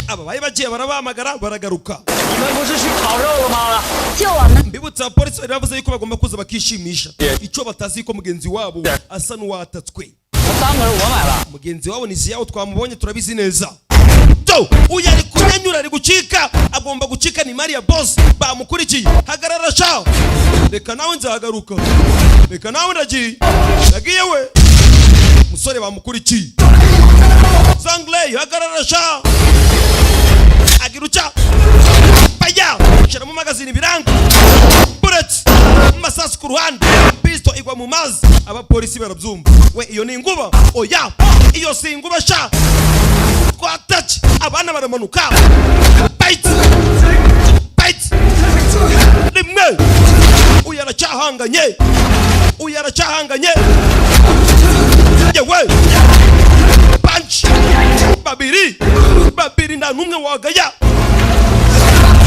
Aba bari bagiye barabahamagara, baragaruka. 你们不是去烤肉了吗？ 就我们 Mbibutsa, abapolisi bari bavuze yuko bagomba kuza bakishimisha. Icyo batazi ko mugenzi wabo asa n'uwatatswe. 三个是我买了。 Mugenzi wabo ni Ziyawo, twamubonye, turabizi neza. Do uyu ari kunyanyura, ari gucika, agomba gucika. Ni Maria boss bamukurikiye. Hagarara sha, reka nawe nzagaruka, reka nawe ndagiye, ndagiye. We musore bamukurikiye. Zangley, hagarara sha. Agira uca bajya shyiramo magazine, biranga, bullet, masasu ku ruhande, pisto igwa mu mazi. Abapolisi barabyumva. We, iyo ni inguba? Oya, iyo si inguba sha. Twataki, abana baramanuka. Fight, fight, rimwe. Uyu aracyahanganye. Uyu aracyahanganye. Yewe, punch babiri babiri, nta n'umwe wagaya.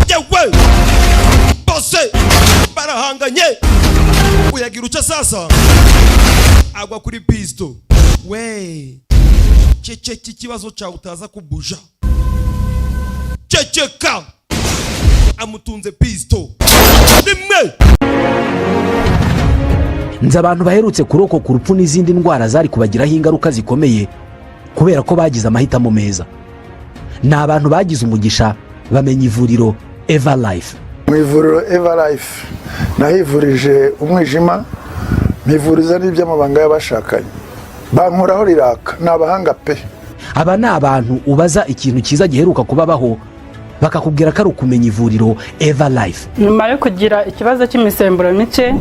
Yewe, bose barahanganye. Uyagira uca sasa agwa kuri pisto. We, ceceka, ikibazo cyawe utaza kubuja. Ceceka. Amutunze pisto rimwe. Nzi abantu baherutse kurokoka urupfu n'izindi ndwara zari kubagiraho ingaruka zikomeye kubera ko bagize amahitamo meza. Ni abantu bagize umugisha bamenya ivuriro Eva Life. Mu ivuriro Eva Life nahivurije umwijima, mpivuriza n'iby'amabanga y'abashakanye, bankoraho riraka. Ni abahanga pe. Aba ni abantu ubaza ikintu cyiza giheruka kubabaho, bakakubwira ko ari ukumenya ivuriro Eva Life. Nyuma yo kugira ikibazo cy'imisemburo mike,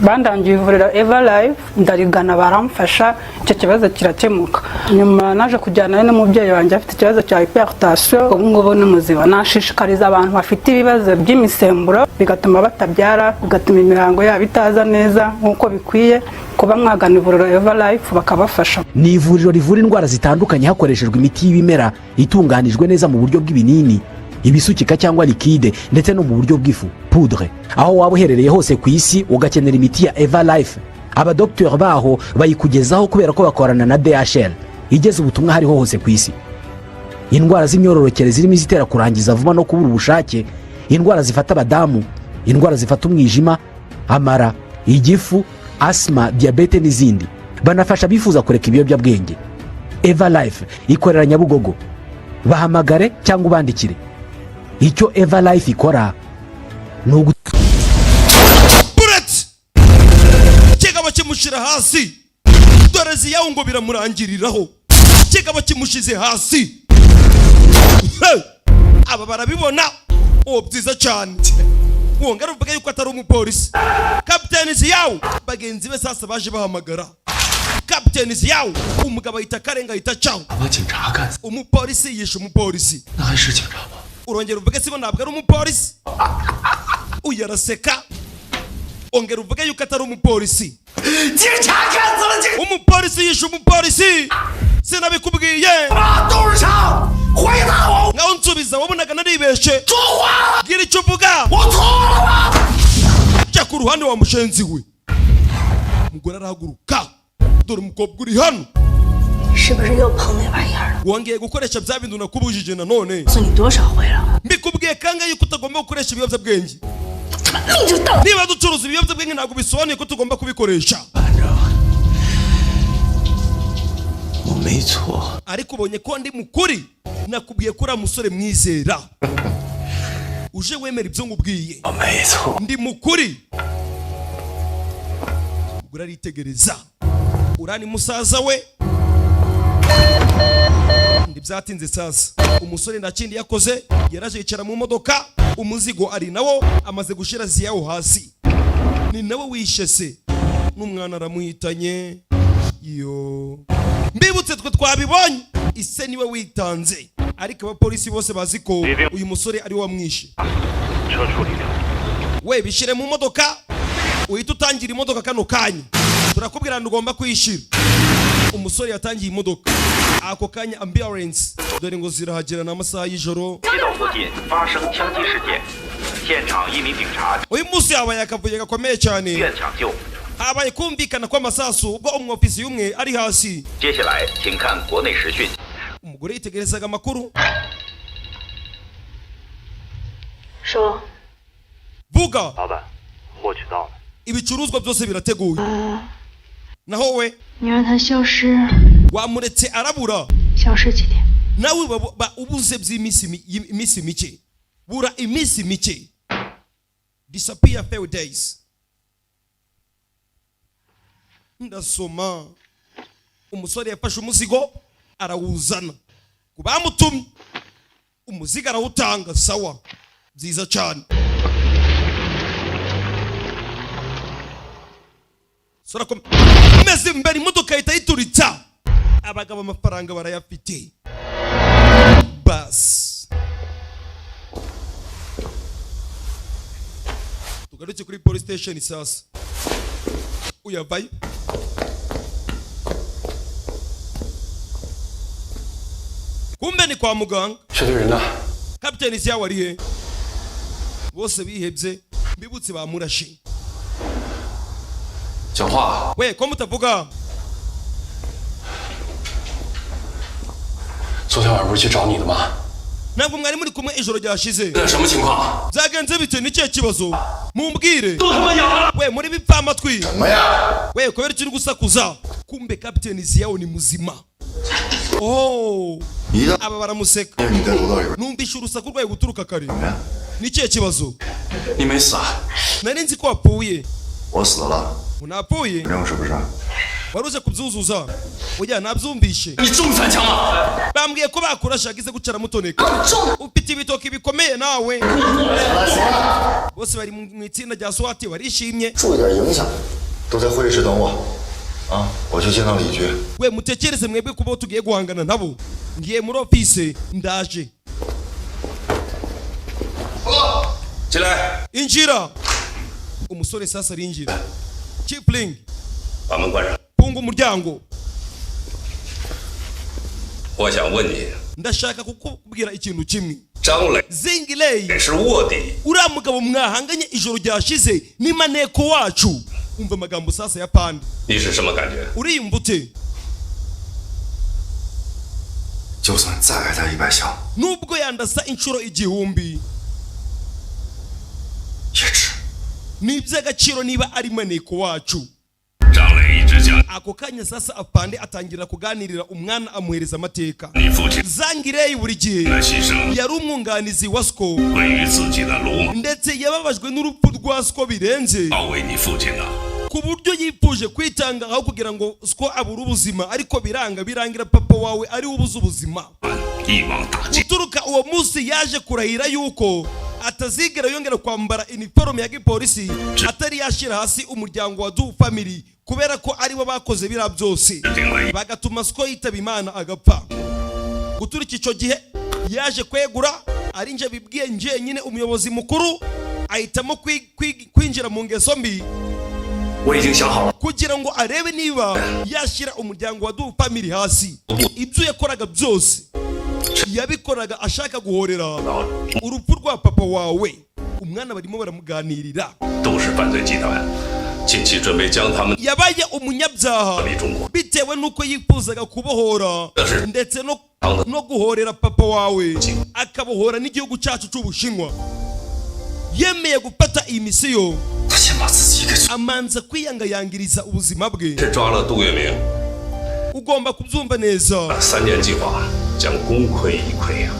bandangiye ivuriro Eva Life, ndarigana, baramfasha, icyo kibazo kirakemuka. Nyuma naje kujyanayo n'umubyeyi wanjye afite ikibazo cya hypertension, ubu ngubu ni muzima. Nashishikariza abantu bafite ibibazo by'imisemburo bigatuma batabyara, bigatuma imihango yabo itaza neza nk'uko bikwiye, kuba mwagana ivuriro Eva Life bakabafasha. Ni ivuriro rivura indwara zitandukanye hakoreshejwe imiti y'ibimera itunganijwe neza mu buryo bw'ibinini, ibisukika cyangwa liquide, ndetse no mu buryo bw'ifu, poudre. Aho waba uherereye hose ku isi ugakenera imiti ya Eva Life, abadogiteri baho bayikugezaho kubera ko bakorana na DHL igeza ubutumwa hariho hose ku isi. Indwara z'imyororokere zirimo izitera kurangiza vuba no kubura ubushake, indwara zifata abadamu, indwara zifata umwijima, amara, igifu, asima, diyabete n'izindi. Banafasha abifuza kureka ibiyobyabwenge. Eva Life ikorera Nyabugogo. Bahamagare cyangwa ubandikire. Icyo Eva Life ikora ni ugu Bullet, kigabo kimushyira hasi. Dore ziyawu ngo biramurangiriraho. Kigabo kimushize hasi. Hey! Aba barabibona. Uwo byiza cyane, wongera uvuge yuko atari umupolisi Kapiteni Ziyawu. Bagenzi be sasa baje bahamagara Kapiteni Ziyawu. Umugabo ahita akarenga, ahita acaho. 把警察干死， Umupolisi yishe umupolisi. 那还是警察吗？ Urongera uvuge sibo, ntabwo ari umupolisi. Uyu araseka. Ongera uvuge yuko atari umupolisi. 警察干死了警 Umupolisi yishe umupolisi, sinabikubwiye? 察，董事长，回答我， Ngaho nsubiza, wabonaga naribeshe? 说话， Gira icyo uvuga. 我错了吗？ Jya ku ruhande wa mushenzi we. Umugore arahaguruka. Dore umukobwa uri hano. 是不是又碰那玩意儿了？ Wongeye gukoresha bya bintu nakubujije nanone. 告诉你多少回了， Mbikubwiye kangahe yuko utagomba gukoresha ibiyobyabwenge? 命就到。 Niba ducuruza ibiyobyabwenge, ntabwo bisobanuye ko tugomba kubikoresha. 反正我没错。 Ariko ubonye ko ndi mukuri. Nakubwiye ko uriya musore mwizera, uje wemera ibyo nkubwiye. 我没错。 Ndi mukuri. Ubwo aritegereza uriya ni musaza we. Ntibyatinze sasa, umusore nta kindi yakoze, yaraje yicara mu modoka. Umuzigo ari nawo, amaze gushyira ziyawo hasi. Ni nawe wishe se n'umwana, aramuhitanye. Yo, mbibutse, twe twabibonye, ise niwe witanze, ariko abapolisi bose bazi ko uyu musore ari we wamwishe. 车处理掉。 We, bishyire mu modoka, uhita utangira imodoka kano kanya. Turakubwira ngo ugomba kwishyira. Umusore yatangiye imodoka ako kanya, ambulance dore ngo zirahagera n'amasaha y'ijoro. 街道附近发生枪击事件，现场一名警察 Uyu munsi habaye akavuyo gakomeye cyane. 院抢救。 Habaye kumvikana kw'amasasu ubwo umwofisi umwe ari hasi. 接下来，请看国内时讯。 Umugore yitegerezaga amakuru. 说， Vuga. 老板，获取到了。 Ibicuruzwa byose birateguye. Naho we? 你让他消失， Wamuretse arabura. 消失几天？ Nawe ubuze by'iminsi iminsi mike, bura iminsi mike, disappear few days. Ndasoma, umusore yafashe umuzigo arawuzana ku bamutumye, umuzigo arawutanga. Sawa, byiza cyane. Sora meze imbere, imodoka ihita yituritsa. Abagabo amafaranga barayafite. Basi tugaruke kuri police station sasa. Uyavayo. Kumbe ni kwa muganga. 车队人呢？ Kapiteni Siyawe ari he? Bose bihebye, mbibutse bamurashe. 讲话。 We, ko mutavuga? 昨天晚上不是去找你的吗？ Ntabwo mwari muri kumwe ijoro ryashize? 这什么情况？ Byagenze bite? Ni ikihe kibazo? Mumbwire. 都他妈哑了！ We, muri bipfamatwi. 什么呀？ We, kubera icyo uri gusakuza? Kumbe kapiteni Siyawe ni muzima. Oh, 你的 aba baramuseka. 你在楼道里边 Numvishe urusaku rwawe guturuka kare. 什么呀？ Ni ikihe kibazo? 你没死啊？ Nari nzi ko wapfuye. 我死了， Unapfuye? 任务是不是？ Wari uje kubyuzuza? Oya, nabyumvishe. 你中三枪吗？ Bambwiye ko bakurashe yagize gucara mutoneka. Ufite ibitoki bikomeye nawe. Bose bari mu itsinda rya SWAT barishimye. 注意点影响。都在会议室等我，啊，我去见趟李局。 We, mutekereze mwebwe kubo tugiye guhangana nabo. Ngiye muri office, ndaje. 进来， Injira. Umusore sasa arinjira. Kipling, 把门关上。 funga umuryango. 我想问你， Ndashaka kukubwira ikintu kimwe. 张磊 Zingilei, 是卧底， uriya mugabo mwahanganye ijoro ryashize ni maneko wacu. Umva amagambo sasa ya pande. 你是什么感觉？ Uriyumva ute? 就算再挨他100枪， Nubwo yandasa inshuro 1000, 也值。 ni iby'agaciro niba ari maneko wacu. 张磊一直将 Ako kanya sasa apande atangira kuganirira umwana, amuhereza amateka. 你父亲 Zangirei buri gihe 的牺牲 yari umwunganizi wa Sko, 归于自己的鲁莽， ndetse yababajwe n'urupfu rwa Sko birenze, 要为你父亲呢。 ku buryo yifuje kwitanga aho kugira ngo Sko abure ubuzima, ariko biranga, birangira papa wawe ari we ubuze ubuzima. 一网打尽。 Guturuka uwo munsi yaje kurahira yuko atazigera yongera kwambara iniforume ya gipolisi atari yashyira hasi umuryango wa Du Family, kubera ko aribo bakoze biriya byose 定了一 bagatuma Sko yitaba Imana agapfa. Guturika icyo gihe yaje kwegura, ari nje bibwiye njyenyine umuyobozi mukuru, ahitamo kwinjira mu ngeso mbi 我已经想好了， kugira ngo arebe niba yashyira umuryango wa Du Family hasi. Ibyo yakoraga byose yabikoraga ashaka guhorera urupfu rwa papa wawe. Umwana barimo baramuganirira. 都是犯罪集团，近期准备将他们 Yabaye umunyabyaha 离中国。 bitewe n'uko yifuzaga kubohora ndetse no guhorera papa wawe, akabohora n'igihugu cyacu cy'Ubushinwa. Yemeye gufata iyi misiyo, 他先把自己给 amanza kwiyangayangiriza ubuzima bwe. 这抓了杜月明， Ugomba kubyumva neza. 三年计划将功亏一篑啊！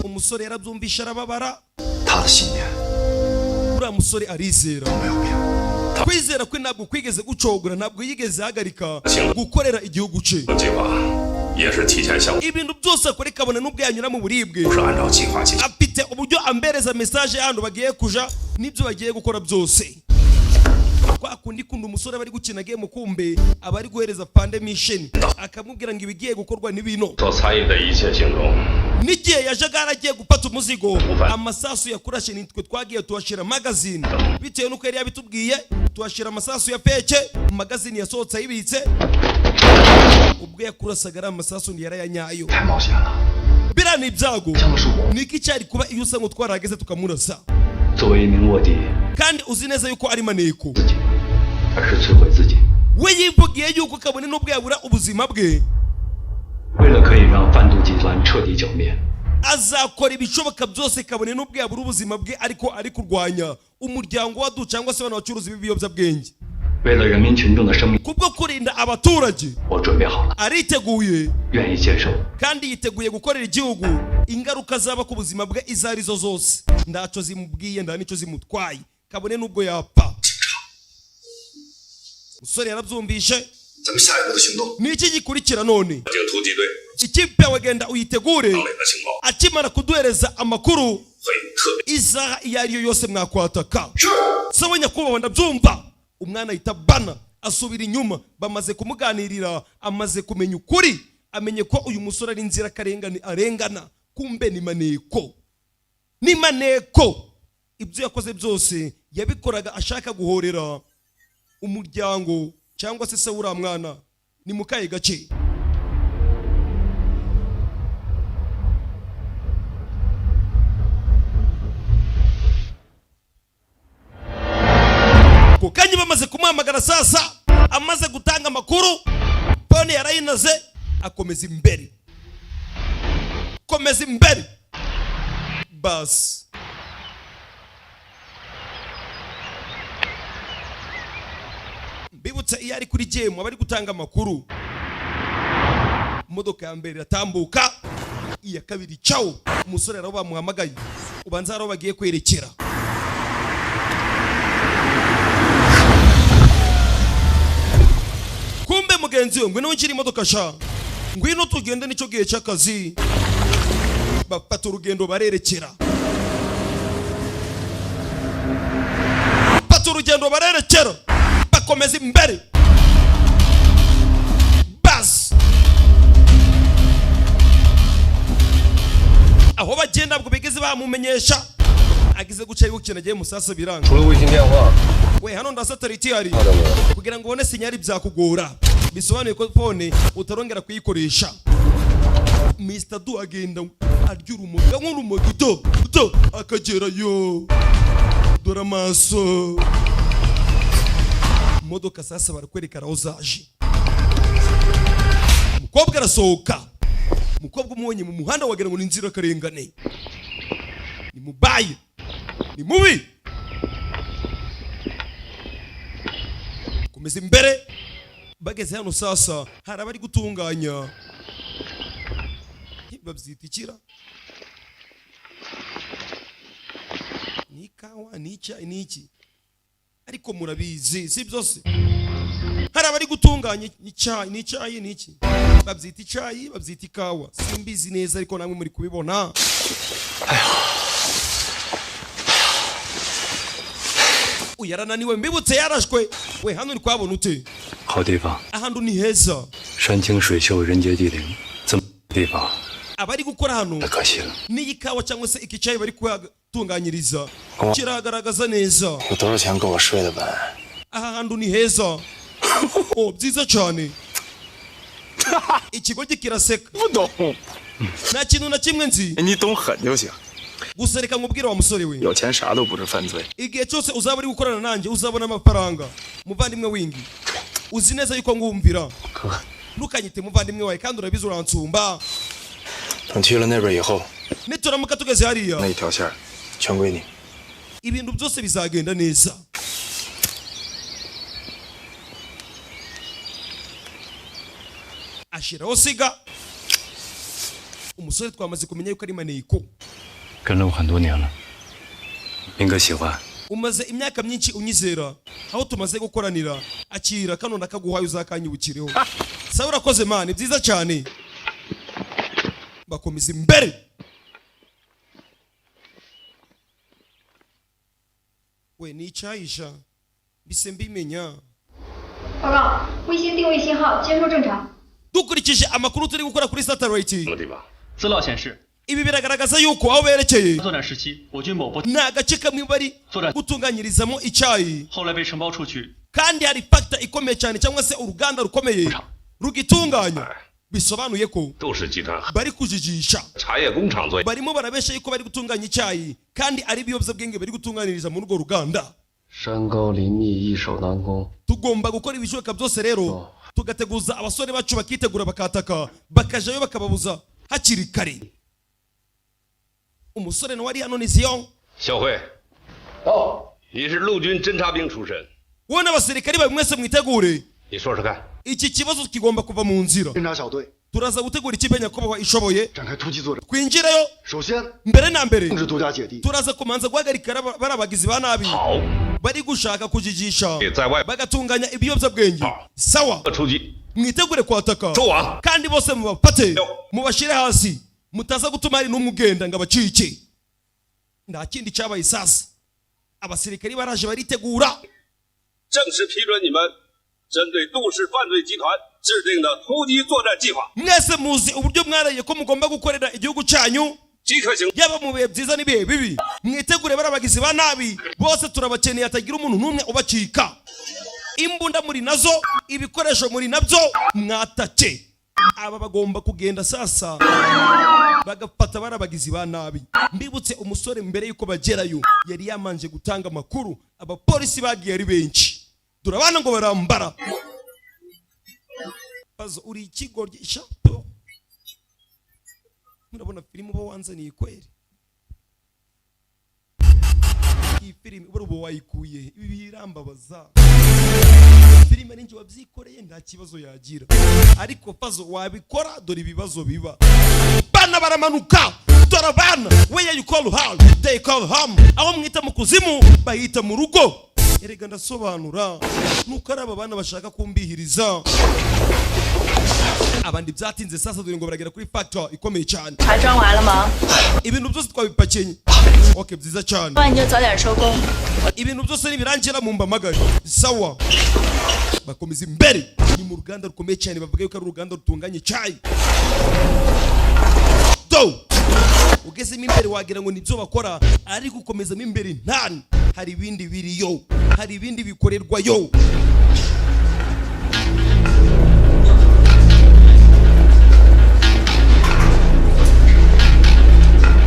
Umusore yarabyumvisha arababara. 他的信念 Uriya musore arizera. 没有变。 Kwizera kwe ntabwo kwigeze gucogora, ntabwo yigeze ahagarika gukorera igihugu cye. 计划也是提前向， Ibintu byose akora ikabona n'ubwo yanyura mu buribwe, 不是按照计划进行。 afite uburyo ambereza message y'ahantu bagiye kuja n'ibyo bagiye gukora byose. Kwa kundi kundi umusore aba ari gukina game, kumbe aba ari guhereza pande mission, akamubwira ngo ibigiye gukorwa ni bino. 所参与的一切行动， N'igihe yajaga yaragiye gufata umuzigo, amasasu yakurashe nitwe twagiye tuhashyira magazine, bitewe n'uko yari yabitubwiye, tuhashyira amasasu ya feke. Magazine yasohotse ayibitse, ubwo yakurasaga ari amasasu ntiyarayanyayo. 太冒险了， Biriya ni ibyago. 枪的是我。 Niki cyari kuba iyo usa ngo twarahageze tukamurasa? 作为一名卧底， Kandi uzi neza yuko ari maneko. 自己，而是摧毁自己。 We yivugiye yuko kabone n'ubwo yabura ubuzima bwe, 为了可以让贩毒集团彻底剿灭， azakora ibishoboka byose kabone n'ubwo yabura ubuzima bwe, ariko ari kurwanya umuryango wa Du cyangwa se abantu bacuruza ibiyobyabwenge. 为了人民群众的生命， Kubwo kurinda abaturage, 我准备好了， ariteguye 愿意接受 kandi yiteguye gukorera igihugu ingaruka zaba ku buzima bwe izo arizo zose. Ntacyo zimubwiye, nta n'icyo zimutwaye, kabone n'ubwo yapfa. Umusore yarabyumvishe. 咱们下一步的行动 Ni iki gikurikira none? 警突击队 Ikipe yawe genda uyitegure. 张磊的情报 Akimara kuduhereza amakuru, 会特别 isaha iyo ariyo yose mwakwataka. Sawa nyakubahwa, ndabyumva. Umwana ahita bana asubira inyuma. Bamaze kumuganirira, amaze kumenya ukuri, amenye ko uyu musore ari inzirakarengane arengana, kumbe ni maneko, ni maneko. Ibyo yakoze byose yabikoraga ashaka guhorera Umuryango cyangwa se se w'uriya mwana ni mu kahe gace? Ako kanya bamaze kumuhamagara, sasa amaze gutanga amakuru, phone yarayinaze, akomeza imbere, komeza imbere basi. Mbibutse, iyo ari kuri game aba ari gutanga amakuru. Imodoka ya mbere iratambuka, iya kabiri cawo. Umusore rero bamuhamagaye, ubanza hari aho bagiye kwerekera. Kumbe mugenzi we, ngwino winjire imodoka sha, ngwino tugende, nicyo gihe cy'akazi. Bafata urugendo barerekera, bafata urugendo barerekera, bakomeza imbere basi. Aho bagenda ntabwo bigeze bamumenyesha. Agize guca yuko agiye musasa biranga. 除了卫星电话， We, hano nda satellite ihari, kugira ngo ubone signal byakugora, bisobanuye ko phone utarongera kuyikoresha. Mr. Du agenda arya urumogi nk'urumogi do do akagerayo. Dore amaso imodoka sasa barakwereka aho zaje. Umukobwa arasohoka. Umukobwa umubonye mu muhanda wagira ngo ni inzirakarengane, ni mubayi, ni mubi. Komeza imbere. Bageze hano sasa, hari abari gutunganya, babyita ikira, ni ikawa, ni icyayi, ni iki, ariko murabizi si byose. Hari abari gutunganya icyayi, ni icyayi, ni iki, babyita icyayi, babyita ikawa, simbizi neza, ariko namwe muri kubibona. Uyu yarananiwe, mbibutse yarashwe. We, hano uri kuhabona ute? 好地方， Ahantu ni heza. 山清水秀，人杰地灵，这么地方 Abari gukora hano 太可惜了。 n'iyi kawa cyangwa se iki cyayi bari kuhatunganyiriza kiragaragaza neza. 有多少钱够我睡的本？ Aha hantu ni heza, oh, byiza cyane. Ikigo kiraseka. 不懂， Nta kintu na kimwe nzi. 你懂狠就行。 Gusa reka nkubwire wa musore we, 有钱啥都不是犯罪。 igihe cyose uzaba uri gukorana nanjye uzabona amafaranga. Muvandimwe wingi, uzi neza yuko ngumvira. Ntukanyite muvandimwe wawe kandi urabizi uransumba. 等去了那边以后， Nituramuka tugeze hariya, 那一条线儿全归你。 ibintu byose bizagenda neza. Ashiraho siga. Umusore twamaze kumenya yuko ari maneko. 跟了我很多年了，明哥喜欢。 Umaze imyaka myinshi unyizera, aho tumaze gukoranira. Akira kano ndakaguhaye, uzakanyibukireho. Sawa, urakoze man, byiza cyane. Bakomeza imbere. We, ni icyayisha mbise mbimenya. 报告，卫星定位信号接收正常。 Dukurikije amakuru turi gukora kuri satellite, 什么地方？ 资料显示， ibi biragaragaza yuko aho berekeye 作战时期，我军某部 ni agace kamwe bari gutunganyirizamo icyayi, 后来被承包出去， kandi hari factory ikomeye cyane cyangwa se uruganda rukomeye rugitunganya, bisobanuye ko 杜氏集团 bari kujijisha. 茶叶工厂作业。 Barimo barabesha yuko bari gutunganya icyayi kandi ari ibiyobyabwenge bari gutunganiriza muri urwo ruganda. 山高林密，易守难攻。 Tugomba gukora ibishoboka byose rero, tugateguza abasore bacu, bakitegura, bakataka, bakajayo, bakababuza hakiri kare. Umusore nawe ari hano ni Zion. 小辉，到， 你是陆军侦察兵出身， Wowe n'abasirikari bawe mwese mwitegure. 你说说看， Iki kibazo kigomba kuva mu nzira. 侦察小队 Turaza gutegura ikipe, nyakubahwa, ishoboye, 展开突击作战。 twinjireyo. 首先， Mbere na mbere, 控制独家姐弟， turaza kumanza guhagarika bari abagizi ba nabi bari gushaka kujijisha 在外 bagatunganya ibiyobyabwenge. Sawa, 出击， mwitegure kwataka 收网。 kandi bose mubafate mubashyire hasi, mutaza gutuma hari n'umwe ugenda ngo abacike. Nta kindi cyabaye sasa, abasirikari baraje baritegura. 正式批准你们针对杜氏犯罪集团制定的突击作战计划， Mwese muzi uburyo mwaraye ko mugomba gukorera igihugu cyanyu, 即刻行。 yaba mu bihe byiza n'ibihe bibi. Mwitegure, bari abagizi ba nabi bose turabakeneye, hatagira umuntu n'umwe ubacika. Imbunda muri nazo, ibikoresho muri nabyo, mwatake. Aba bagomba kugenda sasa bagafata barabagizi ba nabi. Mbibutse, umusore mbere yuko bagerayo yari yamanje gutanga amakuru. Abapolisi bagiye ari benshi. Dore abana ngo barambara bazo. Uri ikigoryi shapo! Murabona filime uba wanzaniye kweri? Iyi filime uba wayikuye, ibi birambabaza. Filime ari njye wabyikoreye nta kibazo yagira, ariko pazo wabikora, dore ibibazo biba. Bana baramanuka, dore abana. Where you call hell, they call home. Aho mwita mu kuzimu bahita mu rugo. Erega ndasobanura nuko ari aba bana bashaka kumbihiriza abandi. Byatinze sasa, dore ngo baragera kuri factory ikomeye cyane. 茶装完了吗？ Ibintu byose twabipakenye. Okay, byiza cyane. 那你就早点收工。 Ibintu byose nibirangira mumpamagare. Sawa, bakomeza imbere. Ni mu ruganda rukomeye cyane, bavuga yuko ari uruganda rutunganya icyayi. Do ugezemo imbere wagira ngo nibyo bakora, ariko ukomezamo imbere ntani hari ibindi biriyo, hari ibindi bikorerwayo.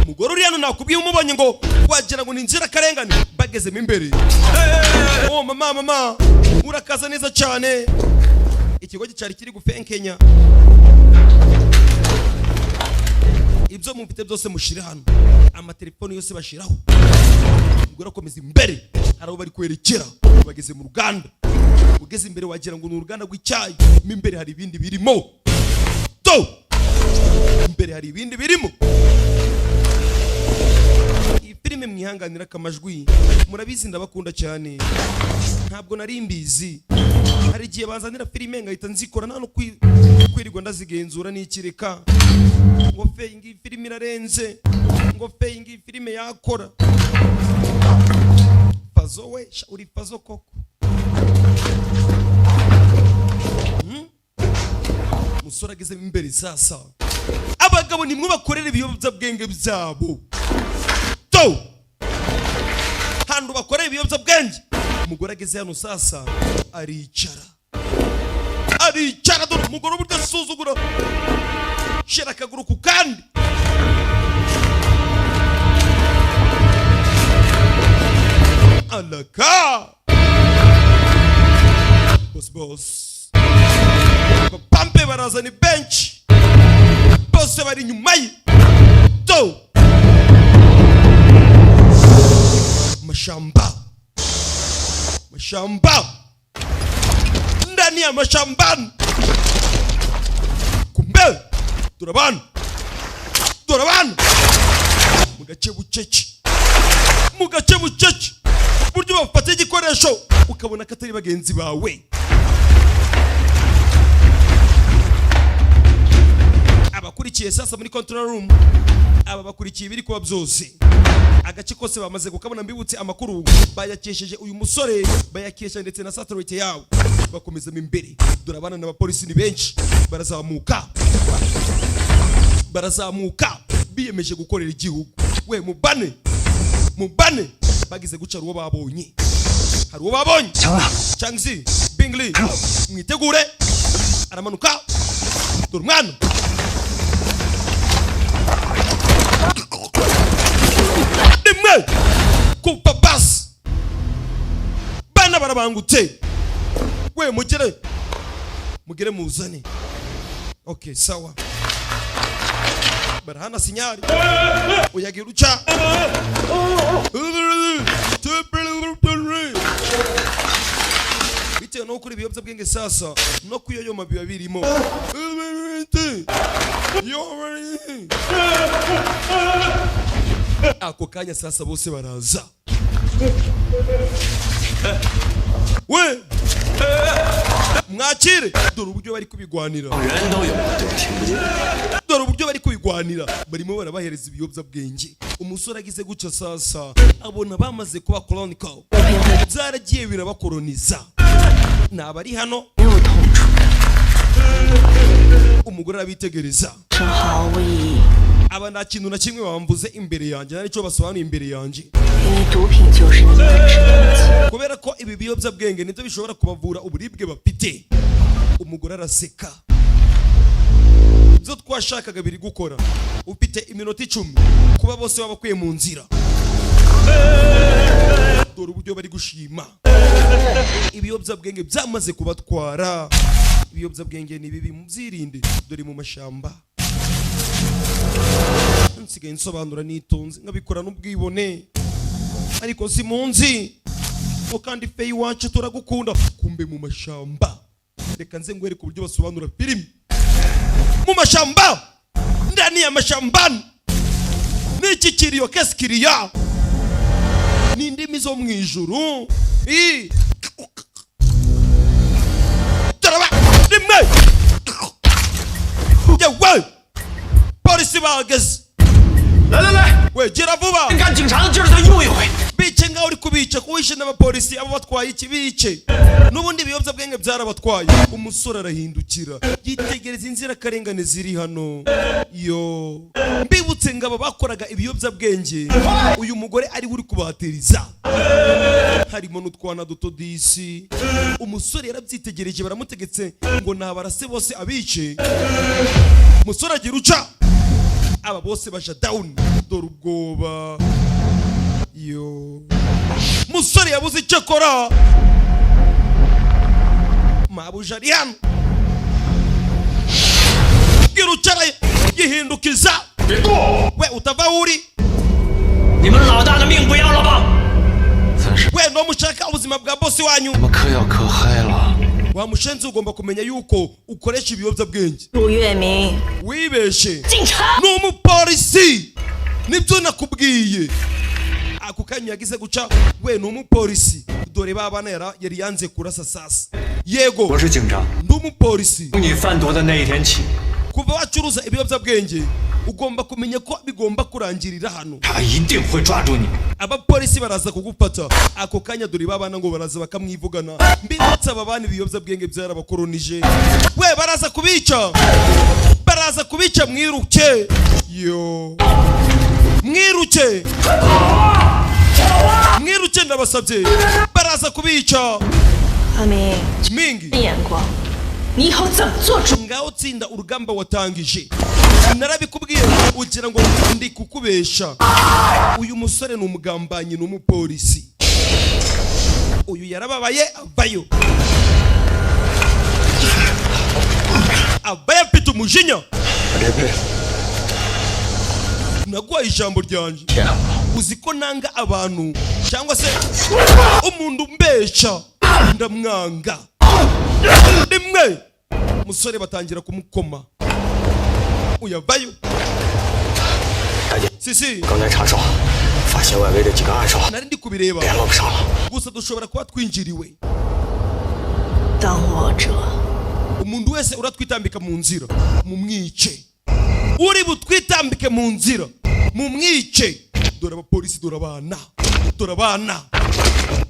Umugore uri hano nakubwiye, umubonye ngo wagira ngo ni inzirakarengane. Bagezemo imbere, oh mama, mama, urakaza neza cyane. Ikigo cyari kiri gufenkenya. Ibyo mufite byose mushire hano, amatelefoni yose bashiraho. Umugore akomeza imbere, hari aho bari kwerekera. Bageze mu ruganda, ugeze imbere wagira ngo ni uruganda rw'icyayi, mo imbere hari ibindi birimo. Do imbere hari ibindi birimo. Iyi filime mwihanganira akamajwi, murabizi ndabakunda cyane. Ntabwo nari mbizi, hari igihe banzanira filime ngahita nzikora nta no kwirirwa ndazigenzura n'ikireka ngo fe iyi ngiyi filime irarenze, ngo fe iyi ngiyi filime yakora pazo. We sha, uri pazo koko. Umusore agezemo imbere sasa, abagabo nimwe bakorera ibiyobyabwenge byabo. To hantu bakorera ibiyobyabwenge. Umugore ageze hano sasa aricara, aricara. Dore umugore uburyo asuzugura, shira akaguru ku kandi. Alaka boss, boss bapampe barazana bench, bose bari inyuma ye. Do mashamba, mashamba, ndani ya mashambani. Kumbe turabana, turabana mu gace bucece, mu gace bucece. Buryo bafata igikoresho ukabona ko atari bagenzi bawe. Abakurikiye sasa muri control room, aba bakurikiye ibiri kuba byose. Agace kose bamaze kukabona. Mbibutse, amakuru bayakesheje uyu musore, bayakesha ndetse na satellite yabo. Bakomezamo imbere, dore abana n'abapolisi ni benshi. Barazamuka, barazamuka, biyemeje gukorera igihugu. We mubane, mubane. Bagize guca, uwo babonye, hari uwo babonye. Changzi Bingli, mwitegure, aramanuka. Dore umwana rimwe kupa basi. Bana barabangutse. We mugere, mugere muzane. Okay, sawa. Barahana sinyari, uyagira uca. Bitewe no kuri ibiyobyabwenge sasa no kuyoyoma biba birimo. Ako kanya sasa bose baraza. We mwakire, dore uburyo bari kubigwanira, dore uburyo bari kubigwanira. Barimo barabahereza ibiyobyabwenge. Umusore agize gutya sasa abona bamaze kuba chronicle, byaragiye birabakoroniza. Ni abari hano. Umugore arabitegereza. Aba nta kintu na kimwe bambuze imbere yanjye, nta n'icyo basobanuye imbere yanjye, kubera ko ibi Ibi biyobyabwenge nibyo bishobora kubavura uburibwe bafite. Umugore araseka. Ibyo twashakaga biri gukora. Ufite iminota 10 kuba bose babakuye mu nzira. Dore uburyo bari gushima, ibiyobyabwenge byamaze kubatwara. Ibiyobyabwenge ni bibi, mubyirinde. Dore mu mashamba nsigaye nsobanura nitonze, nkabikora n'ubwibone, ariko si munzi ngo kandi fe iwacu turagukunda. Kumbe mu mashamba, reka nze ngwereke uburyo basobanura filimi mu mashamba. Ndani ya mashambani n'iki kiriyo kesikiriya ni indimi zo mu ijuru. I turaba rimwe yewe, polisi bahageze. 来来来， We gira vuba. 干警察的劲儿再用一回。 Bice nkaho uri kubica kuwishe n'abapolisi abo batwaye iki, bice n'ubundi ibiyobyabwenge byarabatwaye. Umusore arahindukira yitegereza inzirakarengane ziri hano. Yo, mbibutse ngo aba bakoraga ibiyobyabwenge, uyu mugore ari we uri kubatiriza, harimo n'utwana duto disi. Umusore yarabyitegereje, baramutegetse ngo nabarase bose abice. Umusore agira uca aba bose baja down. Dore ubwoba. Yo, musore yabuze icyo akora. Mabuja ari hano, bwira ucara yihindukiza. We utava aho uri. 你们老大的命不要了吗？ We no mushaka ubuzima bwa bosi wanyu? 他们嗑药嗑嗨了， Wa mushenzi, ugomba kumenya yuko ukoresha ibiyobyabwenge. 陆月明， Wibeshe. 警察。 Ni umupolisi, nibyo nakubwiye. Ako kanya yagize guca we ni umupolisi. Dore ba bana yari yanze kurasa sasa. Yego. 我是警察， Ndi umupolisi. 从你贩毒的那一天起， Kuva wacuruza ibiyobyabwenge, ugomba kumenya ko bigomba kurangirira hano. 他一定会抓住你。 Abapolisi baraza kugufata. Ako kanya dore babana ngo baraza bakamwivugana. Mbibutsa, aba bana ibiyobyabwenge byarabakoronije. We, baraza kubica, baraza kubica. Mwiruke, yo, mwiruke, mwiruke, ndabasabye, baraza kubica. 阿明， Mingi. 眼光，你以后怎么做主？ Ngaho tsinda urugamba watangije. Narabikubwiye, ugira ngo ndi kukubesha. Uyu musore ni umugambanyi, ni umupolisi. Uyu yarababaye, avayo, avayo afite umujinya. Naguhaye ijambo ryanjye. Uzi ko nanga abantu cyangwa se umuntu umbesha, ndamwanga. Rimwe musore batangira kumukoma, uyavayo. 大姐， Sisi. 刚才查哨，发现外围的几个暗哨 Nari ndi kubireba. 联络不上了。 Gusa dushobora kuba twinjiriwe. 当我者， Umuntu wese uratwitambika mu nzira mumwice, uri butwitambike mu nzira mumwice. Dore abapolisi, dore abana, dore abana,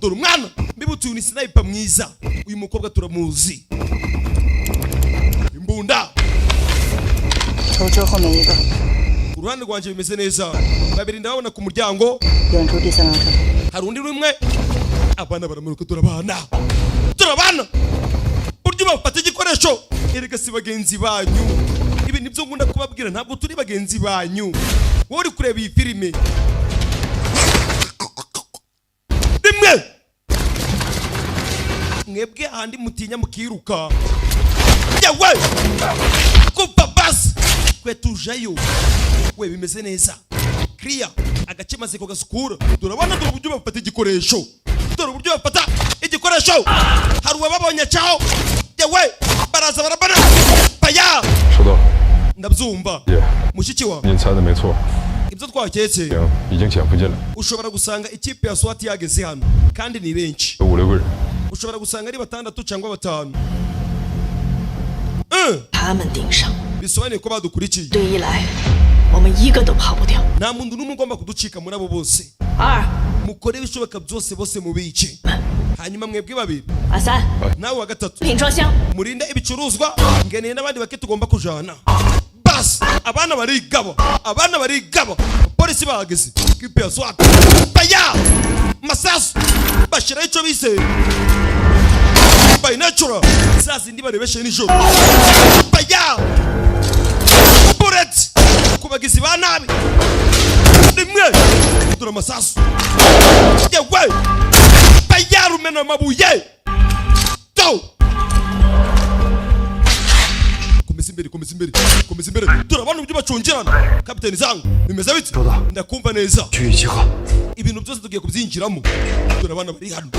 dore umwana. Mbibutse, uyu ni sniper mwiza. Uyu mukobwa turamuzi. Imbunda. 头车后面一个， Uruhande rwanjye bimeze neza, babiri ndababona ku muryango. 远处第三辆车。 Hari undi rumwe. Abana baramanuka. Dore abana, dore abana buryo bafata igikoresho. Erega si bagenzi banyu. Ibi nibyo nkunda kubabwira, ntabwo turi bagenzi banyu. Wowe uri kureba iyi filime, rimwe mwebwe ahandi mutinya mukiruka. Yewe, kuva basi twe tujayo. We, bimeze neza kiriya agace maze kugasukura. Turabona, dore uburyo bafata igikoresho, dore uburyo bafata igikoresho. Hari uwababonye acaho. Yewe, baraza barabana baya. 收到， Ndabyumva. 姐， Mushiki wa 您猜的没错， ibyo twaketse. 行，已经潜伏进来， Ushobora gusanga ikipe ya SWAT yageze hano kandi ni benshi. 有五六个人。 Ushobora gusanga ari batandatu cyangwa batanu. 他们盯上， Bisobanuye ko badukurikiye. 对一来，我们一个都跑不掉； Nta muntu n'umwe ugomba kuducika muri abo bose. 二， Mukore ibishoboka byose bose mubice. Hanyuma mwebwe babiri, 阿三， nawe wa gatatu, 品装箱， murinde ibicuruzwa. Ngeneye n'abandi bake tugomba kujana. Basi abana barigaba, abana barigaba. Polisi bahageze, kipe ya SWAT baya. Masasu bashyiraho icyo bise binocular, za zindi barebeshe nijoro. Baya bullet ku bagizi ba nabi rimwe. Dore amasasu yewe, baya rumena amabuye do. Komeza imbere, komeza imbere, komeza imbere. Turabona uburyo bacungirana. Kapiteni zangu, bimeze bite? Ndakumva neza. 区域集合。 Ibintu byose tugiye kubyinjiramo. Dore abana bari hano,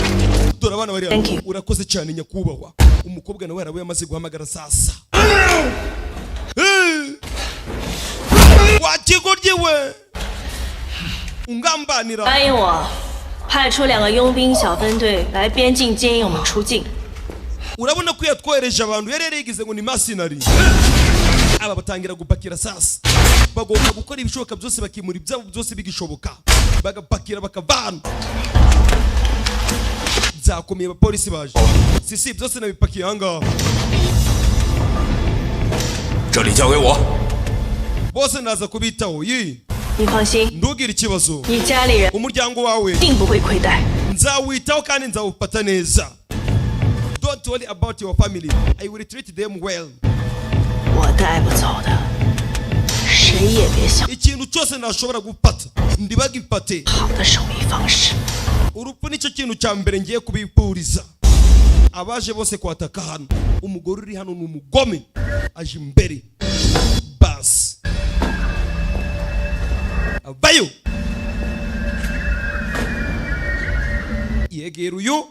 dore abana bari hano. Thank you. Urakoze cyane, nyakubahwa. Umukobwa nawe yarabaye amaze guhamagara sasa. Eh! Wa kigoryi we, ungambanira. 答应我，派出两个佣兵小分队来边境接应我们出境。 Urabona ko yatwohereje abantu, yari yarigize ngo ni mercenary. Aba batangira gupakira sasa, bagomba gukora ibishoboka byose bakimura ibyabo byose bigishoboka, bagapakira bakavana. Byakomeye, abapolisi baje. Sisi, byose nabipakiye ahangaha. 这里交给我。 Bose ndaza kubitaho yi. 你放心， Ntugire ikibazo. 你家里人 Umuryango wawe 定不会亏待。 nzawitaho kandi nzawufata neza. Don't worry about your family, I will treat them well. 我带不走的，谁也别想 Ikintu cyose nashobora gufata ndibagifate. 好的生命方式。 Urupfu nicyo kintu cya mbere ngiye kubifuriza abaje bose kwataka hano. Umugore uri hano ni umugome, aje imbere basi avayo yegera uyu.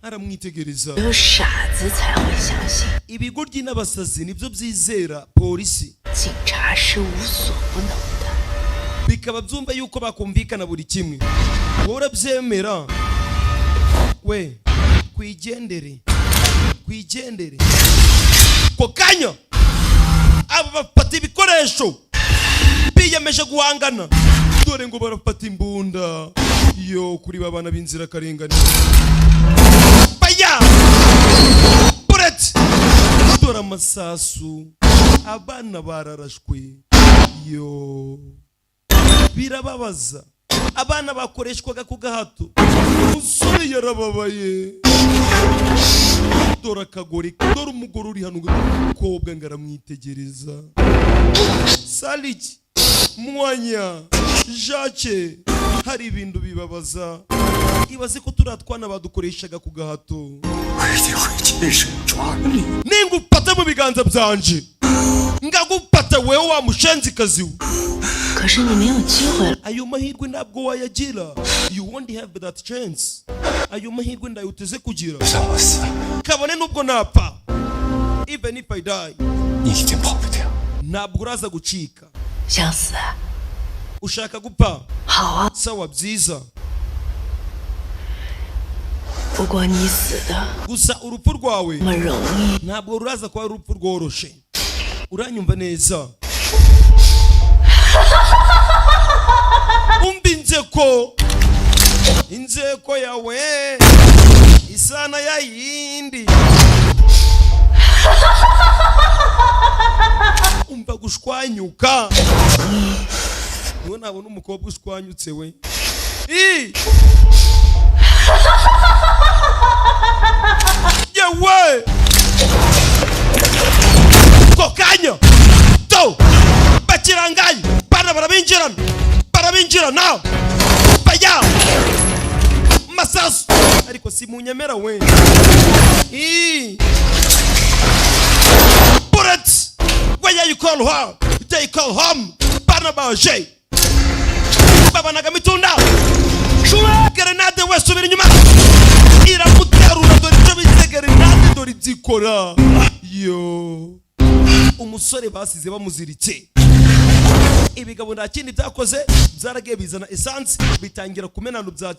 Aramwitegereza. 只有傻子才会相信 Ibigoryi n'abasazi nibyo byizera polisi, 警察是无所不能的。 bikaba byumva yuko bakumvikana buri kimwe. Wowe urabyemera we? Kwigendere, kwigendere. Ko kanya aba bafata ibikoresho, biyemeje guhangana. Dore ngo barafata imbunda yo kuri babana b'inzirakarengane. Baya bullet, dore amasasu, abana bararashwe. Yo, birababaza, abana bakoreshwaga ku gahato. Umusore yarababaye. Dore akagore, dore umugore uri hano, umukobwa ngo aramwitegereza. Saliki mwanya Jacques, hari ibintu bibabaza. Ibaze ko turiya twana badukoreshaga ku gahato. 我一定会亲手抓你。 Ningufata mu biganza byanje, ngagufata wewe wa mushenzikazi we. 可是你没有机会了。 Ayo mahirwe ntabwo wayagira. You won't have that chance. Ayo mahirwe ndayuteze kugira. 就算我死了， Kabone nubwo napfa, even if I die, 你一定跑不掉。 ntabwo uraza gucika. 想死啊？ Ushaka gupfa? 好啊， Sawa, byiza. 不过你死的 Gusa urupfu rwawe 那么容易， ntabwo ruraza kuba ari urupfu rworoshe. Uranyumva neza? Umva inzeko, inzeko yawe isana ya yindi. Umva gushwanyuka. Niwe nabona umukobwa ushwanyutse we. I! Yewe, ko kanya to bakirangaye, bana barabinjirana, barabinjirana. Baya masasu, ariko si munyemera we. I! Bullet where you call her, they call him. Bana baje babanaga mitunda grenade we, subira inyuma, iramuterura. Dore icyo bise grenade, dore ibyikora. Yo, umusore basize bamuziritse. Ibigabo nta kindi byakoze, byaragiye bizana esansi, bitangira kumenana bya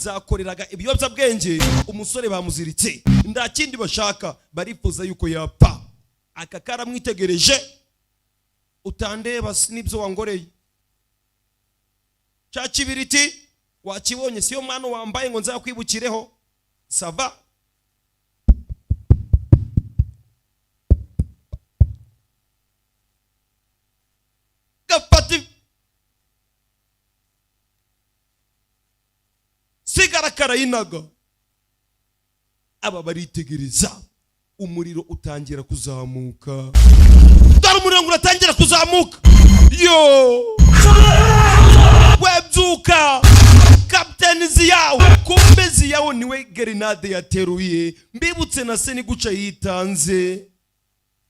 byakoreraga ibiyobyabwenge. Umusore bamuziritse, nta kindi bashaka, barifuza yuko yapfa. Aka karamwitegereje. Utandeba si n'ibyo wangoreye. Cya kibiriti wakibonye? Siyo mwana wambaye ngo nzakwibukireho. Ça va. Gafata sigara karayinaga. Aba baritegereza, umuriro utangira kuzamuka. Dore umuriro ngo uratangira kuzamuka. Yo webyuka, kapiteni Ziyawo. Kumbe Ziyawo niwe grenade yateruye. Mbibutse na se ni guca yitanze.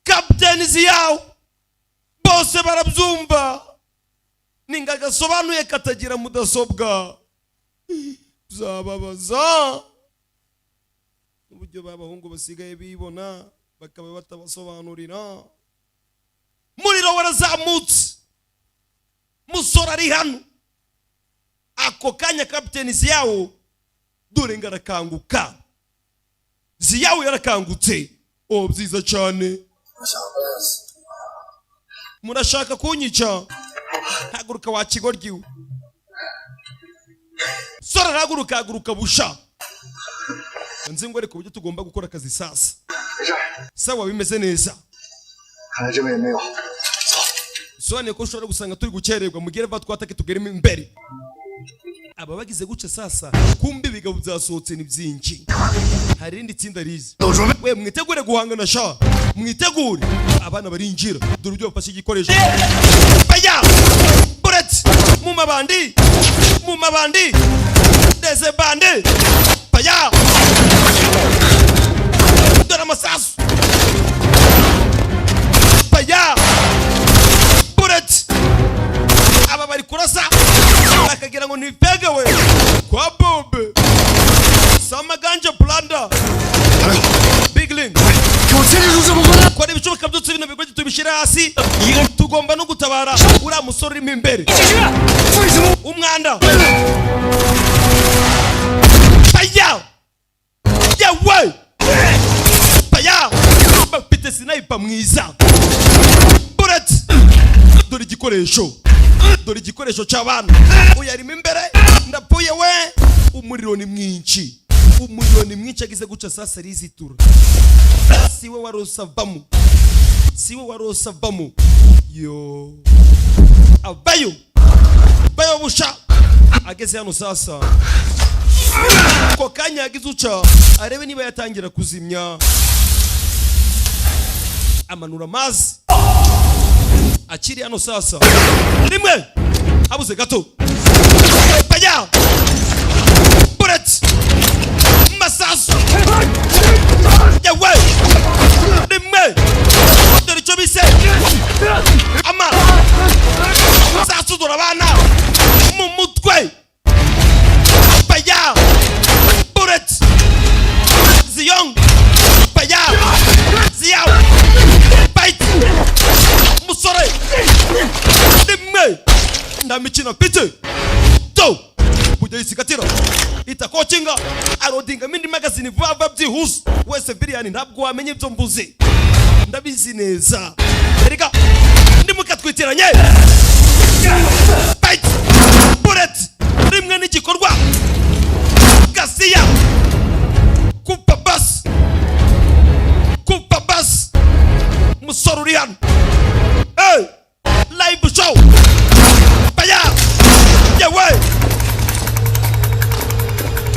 Kapiteni Ziyawo bose barabyumva, ninga gasobanuye katagira mudasobwa byababaza uburyo b'abahungu basigaye bibona bakaba batabasobanurira. Muriro warazamutse, musore ari hano. Ako kanya kapiteni Ziyawo dore ngo arakanguka. Ziyawo yarakangutse. Oh, byiza cyane, murashaka kunyica? Haguruka wa kigoryi we. Sora arahaguruka, haguruka busha. Nzi ngo ariko uburyo tugomba gukora akazi sasa. Sawa, bimeze neza. 看来这边也没有。 Bisobanuye ko ushobora gusanga turi gukererwa. Mugere vuba twatake tugeremo imbere. Aba bagize guca sasa, kumbe ibigabo byasohotse ni byinshi. Hari irindi tsinda riza. We mwitegure guhangana sha, mwitegure. Abana barinjira, dore uburyo bafashe igikoresho. Baya bullet mu mabandi, mu mabandi deze bande. Baya, dore amasasu. Baya bullet. Aba bari kurasa bakagira ngo ntipegewe kwa bombe samaganja planda big link. Kora ibishoboka byose, bino bigo tubishyire hasi. Tugomba no gutabara uriya musore urimo imbere. Umwanda baya yewe baya bafite sniper mwiza. Bullet, dore igikoresho, dore igikoresho cy'abana. Uyu arimo imbere, ndapfuye we. Umuriro ni mwinshi, umuriro ni mwinshi. Agize guca sasa rizitura, siwe warose avamo, siwe warose avamo. Yo avayo, avayo busha. Ageze hano sasa, ako kanya yagize uca arebe niba yatangira kuzimya, amanura amazi. Akiri hano sasa, rimwe habuze gato. Baya bullet masasu yewe rimwe. Dore icyo bise ama sasu, dore abana mu mutwe. Baya bullet ziyong baya ziyaw bite musore rimwe. Nta mikino mfite to kujya yisikatira itakokinga arodinga mindi magazine vuba vuba byihuse. Wese biriyani ntabwo wamenya ibyo mvuze, ndabizi neza. Erega ndimukatwitiranye. Bite bullet rimwe n'igikorwa gasiya kupa basi, kupa basi. Musore uri hano. Hey! Live show baya yewe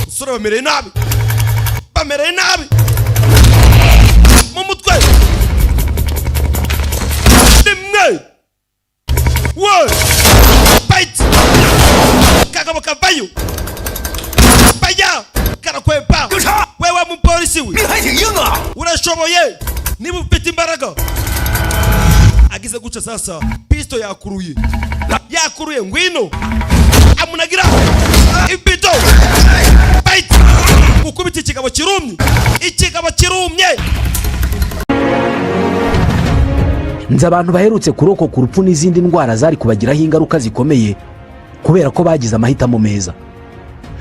musore bamereye nabi, bamereye nabi mu mutwe rimwe we bite kagabo kavayo. Baya karakwepa. Wewe mupolisi we, urashoboye niba ufite imbaraga. Agize guca sasa, pisto yakuruye, yakuruye. Ngwino amunagira ibido bite gukubita ikigabo kirumye, ikigabo kirumye. Nzi abantu baherutse kurokoka urupfu n'izindi ndwara zari kubagiraho ingaruka zikomeye kubera ko bagize amahitamo meza.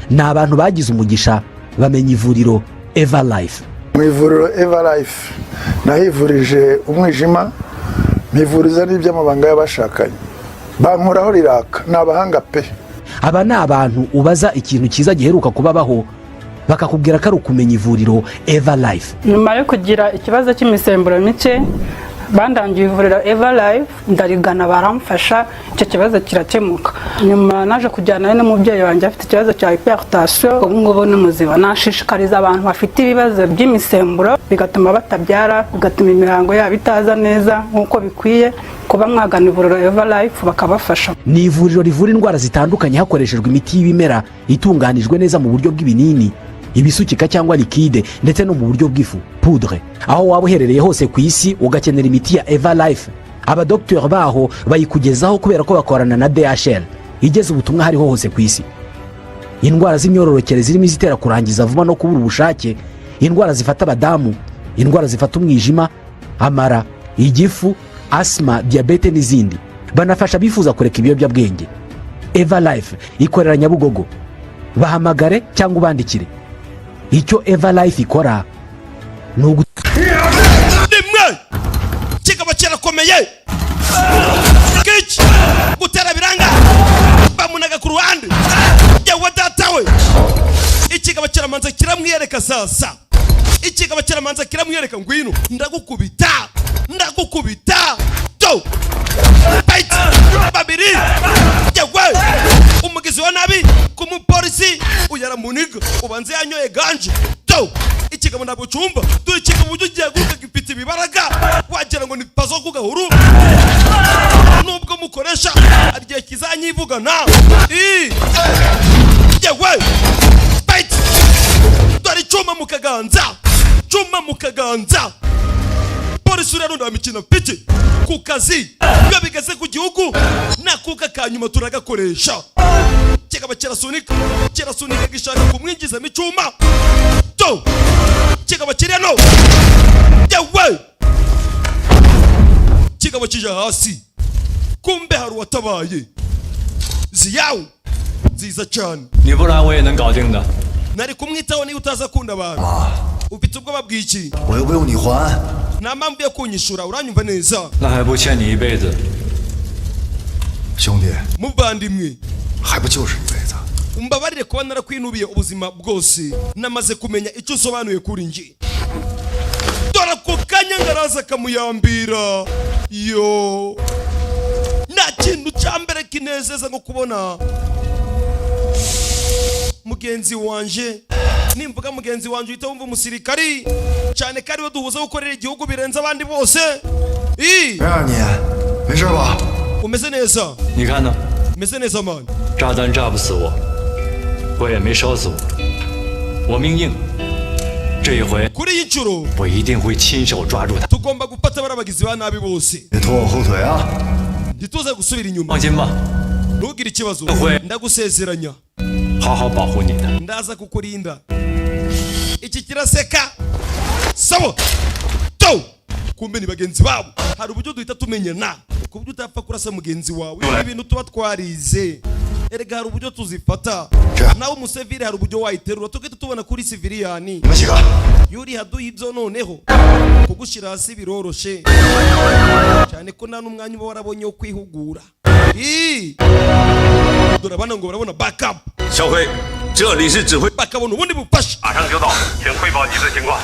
Ni abantu bagize umugisha bamenya ivuriro Eva Life. Mu ivuriro Eva Life nahivurije umwijima, mpivuriza n'iby'amabanga y'abashakanye, bankoraho riraka. Ni abahanga pe. Aba ni abantu ubaza ikintu cyiza giheruka kubabaho, bakakubwira ko ari ukumenya ivuriro Eva Life. Nyuma yo kugira ikibazo cy'imisemburo mike Bandangiye ivuriro Eva Life, ndarigana baramfasha, icyo kibazo kirakemuka. Nyuma naje kujyanayo n'umubyeyi wanjye afite ikibazo cya hypertension, ubu ngubu ni muzima. Nashishikariza abantu bafite ibibazo by'imisemburo bigatuma batabyara, bigatuma imihango yabo itaza neza nk'uko bikwiye, kuba mwagana ivuriro Eva Life bakabafasha. Ni ivuriro rivura indwara zitandukanye hakoreshejwe imiti y'ibimera itunganijwe neza mu buryo bw'ibinini, ibisukika cyangwa liquide, ndetse no mu buryo bw'ifu, poudre. Aho waba uherereye hose ku isi ugakenera imiti ya Eva Life, abadogiteri baho bayikugezaho kubera ko bakorana na DHL igeza ubutumwa hariho hose ku isi. Indwara z'imyororokere zirimo izitera kurangiza vuba no kubura ubushake, indwara zifata abadamu, indwara zifata umwijima, amara, igifu, asima, diyabete n'izindi. Banafasha abifuza kureka ibiyobyabwenge. Eva Life ikorera Nyabugogo. Bahamagare cyangwa ubandikire. Icyo Eva Life ikora ni ugu Rimwe kikaba kirakomeye kiki gutera biranga, bamunaga ku ruhande. Yewe data we, ikigabo kiramanza kiramwiyereka. Sasa ikigabo kiramanza kiramwiyereka: "Ngwino ndagukubita, ndagukubita." Do bite babiri. Yewe, umugizi wa nabi ku mupolisi uyaramuniga, ubanza yanyoye ganje. Do ikigabo ntabwo cyumva. Dore ikigabo uburyo ugiye guruka, gifite ibibaraga wagira ngo ni pazo ku gahuru. Nubwo mukoresha hari igihe kizanyivugana. Yewe, bite, dore icyuma mu kaganza, cyuma mu kaganza. Polisi uriya nta mikino mfite ku kazi. Iyo bigeze ku gihugu nakuka ka nyuma turagakoresha. Kikaba kirasunika, kirasunika, gishaka kumwinjizamo icyuma. To kikaba kiri hano. Yewe, kikaba kije hasi. Kumbe hari uwatabaye ziyawu nziza cyane. 你不然我也能搞定的。 Nari kumwitaho niba utaza akunda abantu. Ufite ubwoba bw'iki? 我又不用你还。 Nta mpamvu yo kunyishura, uranyumva neza? 那还不欠你一辈子？ 兄弟， Muvandimwe, 还不就是一辈子？ umbabarire kuba narakwinubiye ubuzima bwose. Namaze kumenya icyo usobanuye kuri njye. Dore ako kanya ngaraza akamuyambira. Yo, nta kintu cya mbere kinezeza nko kubona mugenzi wanje. Nimvuga mugenzi wanje uhita wumva umusirikari, cyane ko ariwe duhuza gukorera igihugu birenze abandi bose. I 没让你，没事吧？ Umeze neza? 你看呢？ Umeze neza, man? 炸弹炸不死我，我也没烧死我，我命硬。这一回 Kuri iyi nshuro 我一定会亲手抓住他。 tugomba gufata bariya bagizi ba nabi bose. 别拖我后腿啊！ Ntituze gusubira inyuma. 放心吧， Ntugire ikibazo. We. Ndagusezeranya 好好保护你的。 ndaza kukurinda. Iki kiraseka. Sawa to, kumbe ni bagenzi babo. Hari uburyo duhita tumenyana ku buryo utapfa kurasa mugenzi wawe. Ibi bintu tuba twarize erega, hari uburyo tuzifata. Nawe umusivili hari uburyo wayiterura tugahita tubona kuri civilian. 你们几个， Yuri haduye ibyo, noneho kugushyira hasi biroroshe cyane ko nta n'umwanya uba warabonye wo kwihugura. Ii! Dore abana ngo barabona backup. 小辉，这里是指挥， Bakabona ubundi bufasha. 马上就到，请汇报你的情况。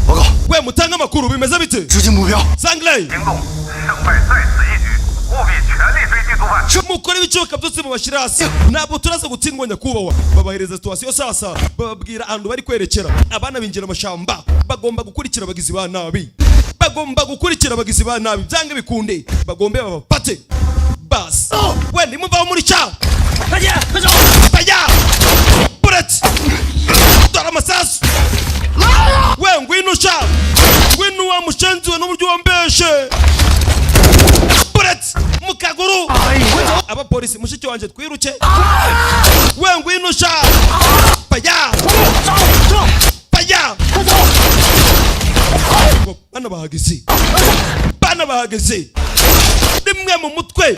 报告， We, mutange amakuru, bimeze bite? 执行目标。 Sangley. 行动，胜败在此一举，务必全力追击毒贩。 Mukore ibishoboka byose mubashyire hasi, ntabwo turaza gutsindwa nyakubahwa. Babahereza situation sasa, bababwira ahantu bari kwerekera. Abana binjira amashyamba, bagomba gukurikira abagizi ba nabi, bagomba gukurikira abagizi ba nabi byange bikunde, bagombe babafate. Basi we, nimuvaho muri cya baya bullet. Dore amasasu. We, ngwino sha, ngwino wa mushenzi we, n'uburyo wambeshe. Bullet mu kaguru. Abapolisi, mushiki wanjye, twiruke. We, ngwino sha. Baya baya, bana bahageze, bana bahageze rimwe mu mutwe.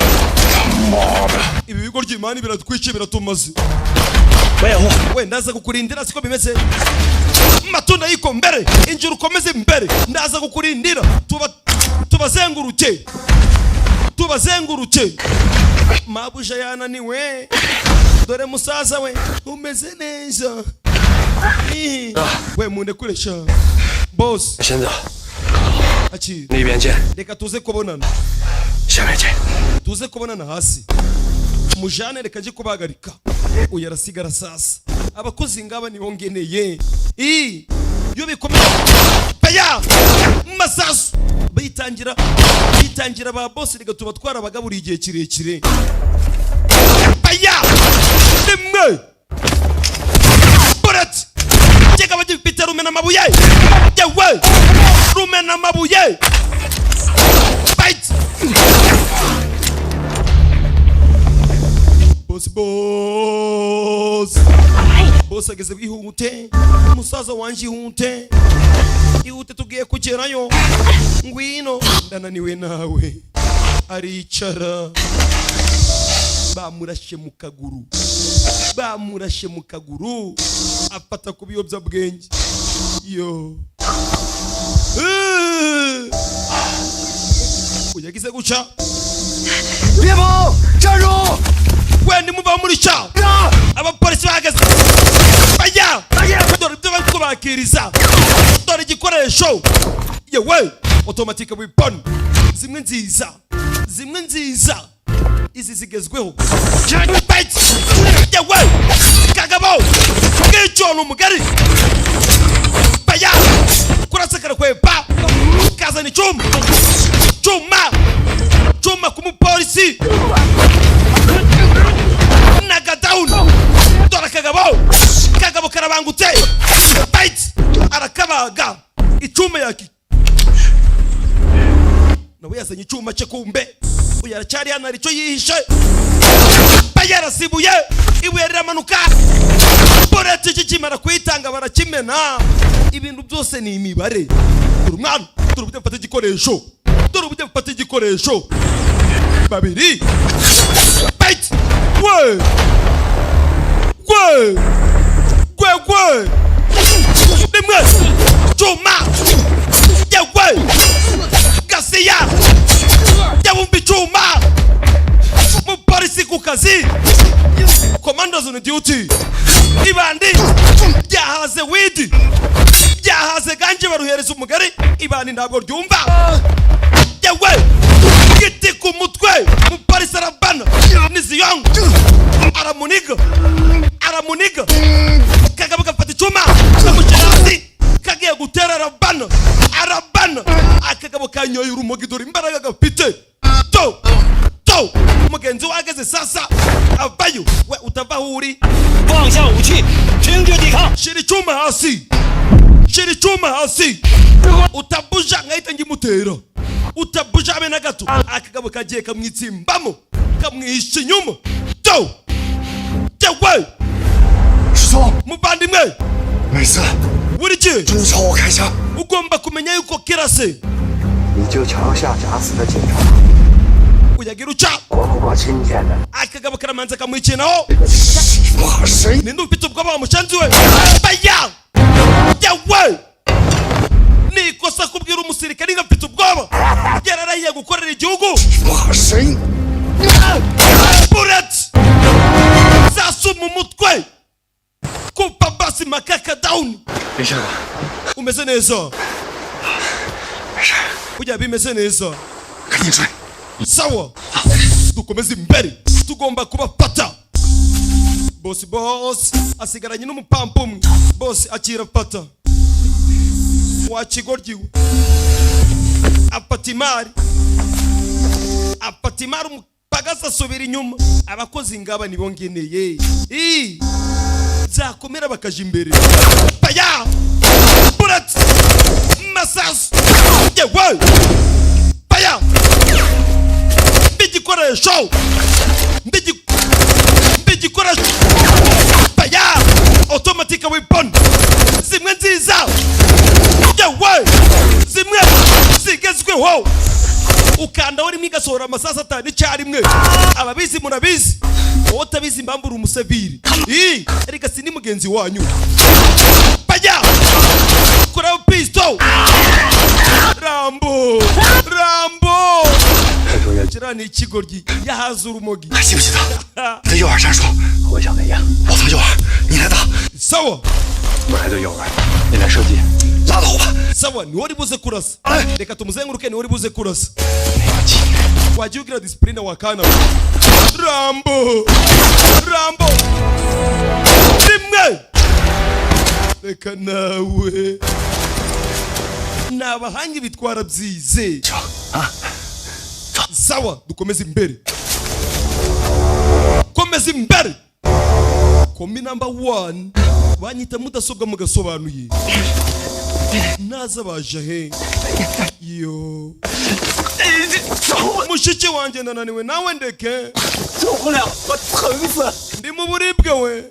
Ibi bigo ry'imani biratwice, biratumaze. We, ndaza kukurindira, siko bimeze? Matunda yiko mbere, injira ukomeze mbere, ndaza kukurindira. Tuba tubazenguruke, tubazenguruke. Mabuja yananiwe. Dore musaza we, umeze neza? Ih, we, mundekuresha boss. 现在 Akira. 那边见， Reka tuze kubonana. 下面见。 Tuze kubonana hasi, mujane. Reka njye kubahagarika. Uyu arasigara. Sasa abakozi ngaba nibo ngeneye. I iyo bikomeye baya masasu bitangira bitangira ba boss, reka tuba twarabagaburiye igihe kirekire. Baya rimwe bullet kigaba gifite rumena amabuye, yewe, rumena amabuye. Fight, boss, boss, boss ageze. Ihute musaza wanje, ihute, ihute, tugiye kugerayo. Ngwino, ndananiwe. Nawe aricara. Bamurashe mu kaguru, bamurashe mu kaguru, afata ku biyobyabwenge yo. Uyagize guca. 别跑，站住！ We, nimuva muri ca, abapolisi bahagaze bajya. Dore ibyo bari kubakiriza, dore igikoresho, yewe, automatic weapon zimwe nziza, zimwe nziza, izi zigezweho. Fight! Yewe, kagabo bw'icyo ni umugari. Baya kurasa, karakwepa, kazana icyuma, cyuma, cyuma ku mupolisi nagadawuni. Dore akagabo, kagabo karabangutse. Fight! Arakabaga icyuma yaki, nawe yazanye icyuma cye. Kumbe uyu aracyari hano, hari icyo yihishe. Yarasibuye, ibuye riramanuka. Bullet kikimara kuyitanga barakimena. Ibintu byose ni imibare. Dore umwana, dore uburyo bafata igikoresho, dore uburyo bafata igikoresho. Babiri, fight! We we gwe gwe, rimwe, cyuma, yewe, gasiya yabumba icyuma. Mupolisi ku kazi, commandos on duty. Ibandi ryahaze weed, ryahaze ganje, baruhereza umugari. Ibandi ntabwo ryumva. Yewe, giti ku mutwe, mupolisi arabana niziyongo, aramuniga, aramuniga. Kagabo gafata icyuma, kamushyira hasi, kagiye gutera, arabana, arabana. Akagabo kanyoye urumogi, dore imbaraga gafite. To to mugenzi we ageze sasa, avayo. We, utava aho uri. 放下武器，停止抵抗！ Shira icyuma hasi, shira icyuma hasi, utabuja nkahita ngimutera. Utabuja habe na gato. Akagabo kagiye kamwitsimbamo, kamwihisha inyuma. To yewe. 师兄， Muvandimwe. 每次 Buri gihe 真朝我开枪， ugomba kumenya yuko kirase 你就桥下砸死的警察， uyagira uca. 活不过今天的。 Akagabo karamanza kamwikinaho. 怕谁？ Ninde ufite ubwoba wa mushanzi we? Baya, yewe, ni ikosa kubwira umusirikare ngo afite ubwoba, yararahiye gukorera igihugu. 怕谁？ Bullet sasu mu mutwe, kupa basi, makaka down. 没事吧？ Umeze neza? 没事， Burya bimeze neza. 赶紧追！ Sawa, dukomeze imbere, tugomba kubafata. Bosi, bosi asigaranye n'umupampu umwe. Bosi akira, fata wa kigoryi we. Afata imari, afata imari, umupagasi asubira inyuma. Abakozi ngaba nibo ngeneye. I byakomera bakaja imbere. Baya bullet masasu, yewe, baya mbigikoresho, mbigikoresho. Baya automatic weapon zimwe nziza, yewe, zimwe zigezweho, ukandaho rimwe igasohora amasasu atanu icyarimwe. Ababizi murabizi, wowe utabizi mbambura umuseviri. Ii, erega si ni mugenzi wanyu. Baya koraho pisto, Rambo, Rambo. Kiriya ni ikigoryi, yahaze urumogi. 还记不记得你的诱饵战术？我想那样，我做诱饵，你来打。 Sawa. Sawa. 我来对诱饵，你来射击。拉倒吧。 Sawa, niwe uri buze kurasa, reka tumuzenguruke, niwe uri buze kurasa. Wagiye ugira disipurine wakana we. Rambo, Rambo rimwe, reka nawe ni abahanga bitwara byize. Sawa, dukomeze imbere, komeza imbere. Komi number one banyita mudasobwa mugasobanuye naza baje he? Yo, mushiki wanjye, ndananiwe nawe ndeke. 受不了，我疼死！ Ndi mu buribwe we.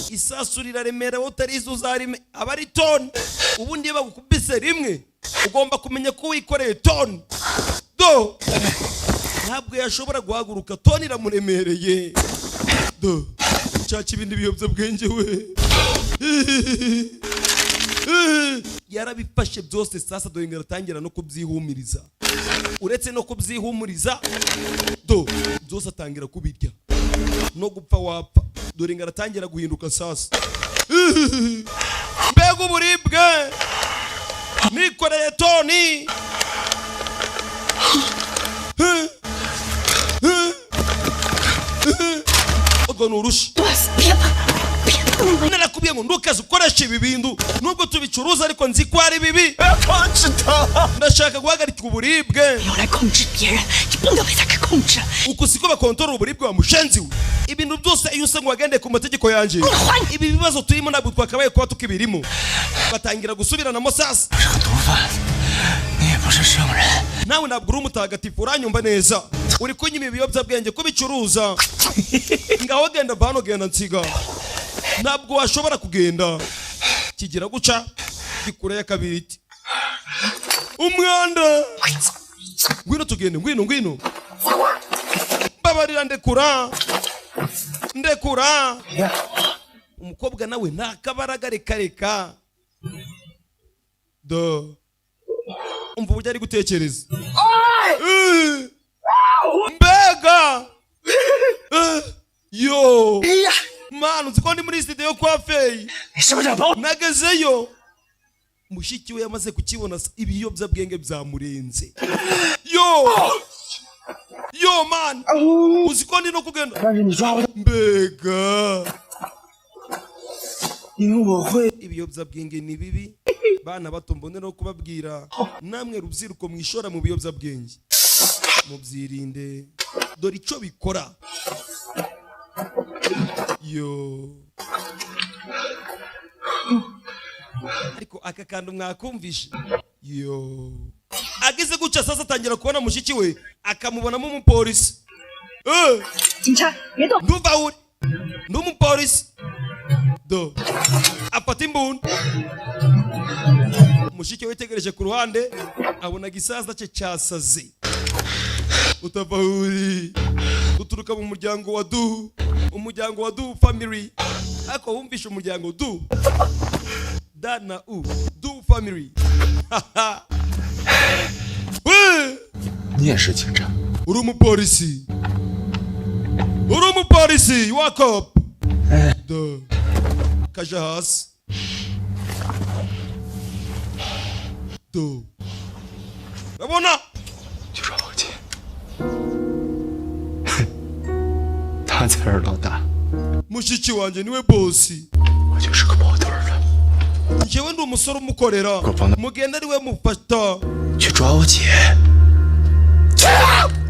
Isasu riraremera, wowe utarizi uzarime aba ari toni. Ubundi iyo bagukubise rimwe ugomba kumenya ko wikoreye toni. Do, ntabwo yashobora guhaguruka, toni iramuremereye. Do, nshaka ibindi biyobyabwenge we. Yarabifashe byose sasa. Dore ngo aratangira no kubyihumuriza. Uretse no kubyihumuriza, do, byose atangira kubirya, no gupfa wapfa. Dore ngo aratangira guhinduka sasa. Mbega uburibwe! Nikoreye toni. Urwo ni urushi. Narakubwiye ngo ntukaze ukoresha ibi bintu, nubwo tubicuruza ariko nzi ko ari bibi. Ndashaka guhagarika uburibwe. 用来控制别人，你不能被他给控制。 Uku siko bakontorora uburibwe wa mushenzi we. Ibintu byose iyo usa ngo wagendeye ku mategeko yanjye, ibi bibazo turimo ntabwo twakabaye kuba tukibirimo. Batangira gusubiranamo sasa. 你也不是圣人。 Nawe ntabwo uri umutagatifu, uranyumva neza? Uri kunyima ibiyobyabwenge ko bicuruza. Ngaho genda, va hano, genda nsiga. Ntabwo washobora kugenda. Kigira guca gikurayo akabiriti. Umwanda, ngwino tugende, ngwino, ngwino. Mbabarira, ndekura, ndekura. Umukobwa nawe nta kabaraga, reka reka. Do, umva uburyo ari gutekereza. Mbega! Yo manu, nzi ko ndi muri studio kwa Feyi, nagezeyo mushiki we yamaze kukibona. Ibiyobyabwenge byamurenze. Yo, yo man, uzi ko ndi no kugenda? Mbega! Ibiyobyabwenge ni bibi, bana bato. Mbonera no kubabwira namwe rubyiruko mwishora mu biyobyabwenge, mubyirinde. Dore icyo bikora. Yo, ariko aka kantu mwakumvishe. Yo, ageze gutya sasa atangira kubona mushiki we, akamubonamo umupolisi. 警察，别动！ Ndumva uri ndi umupolisi. Do, afata imbunda. Mushiki we witegereje ku ruhande abona igisaza cye cyasaze. Utava aho uri, uturuka mu muryango wa Du, umuryango wa Du family. Ariko wumvishe umuryango Du, da na u, Du family. We! 你也是警察， Uri umupolisi, uri umupolisi wa cop. Do, kaja hasi. Do, urabona? 去抓老金，他才是老大， Mushiki wanjye niwe bosi. 我就是个跑腿儿的。 Njyewe ndi umusore umukorera, mugende ariwe mufata. 去抓我姐，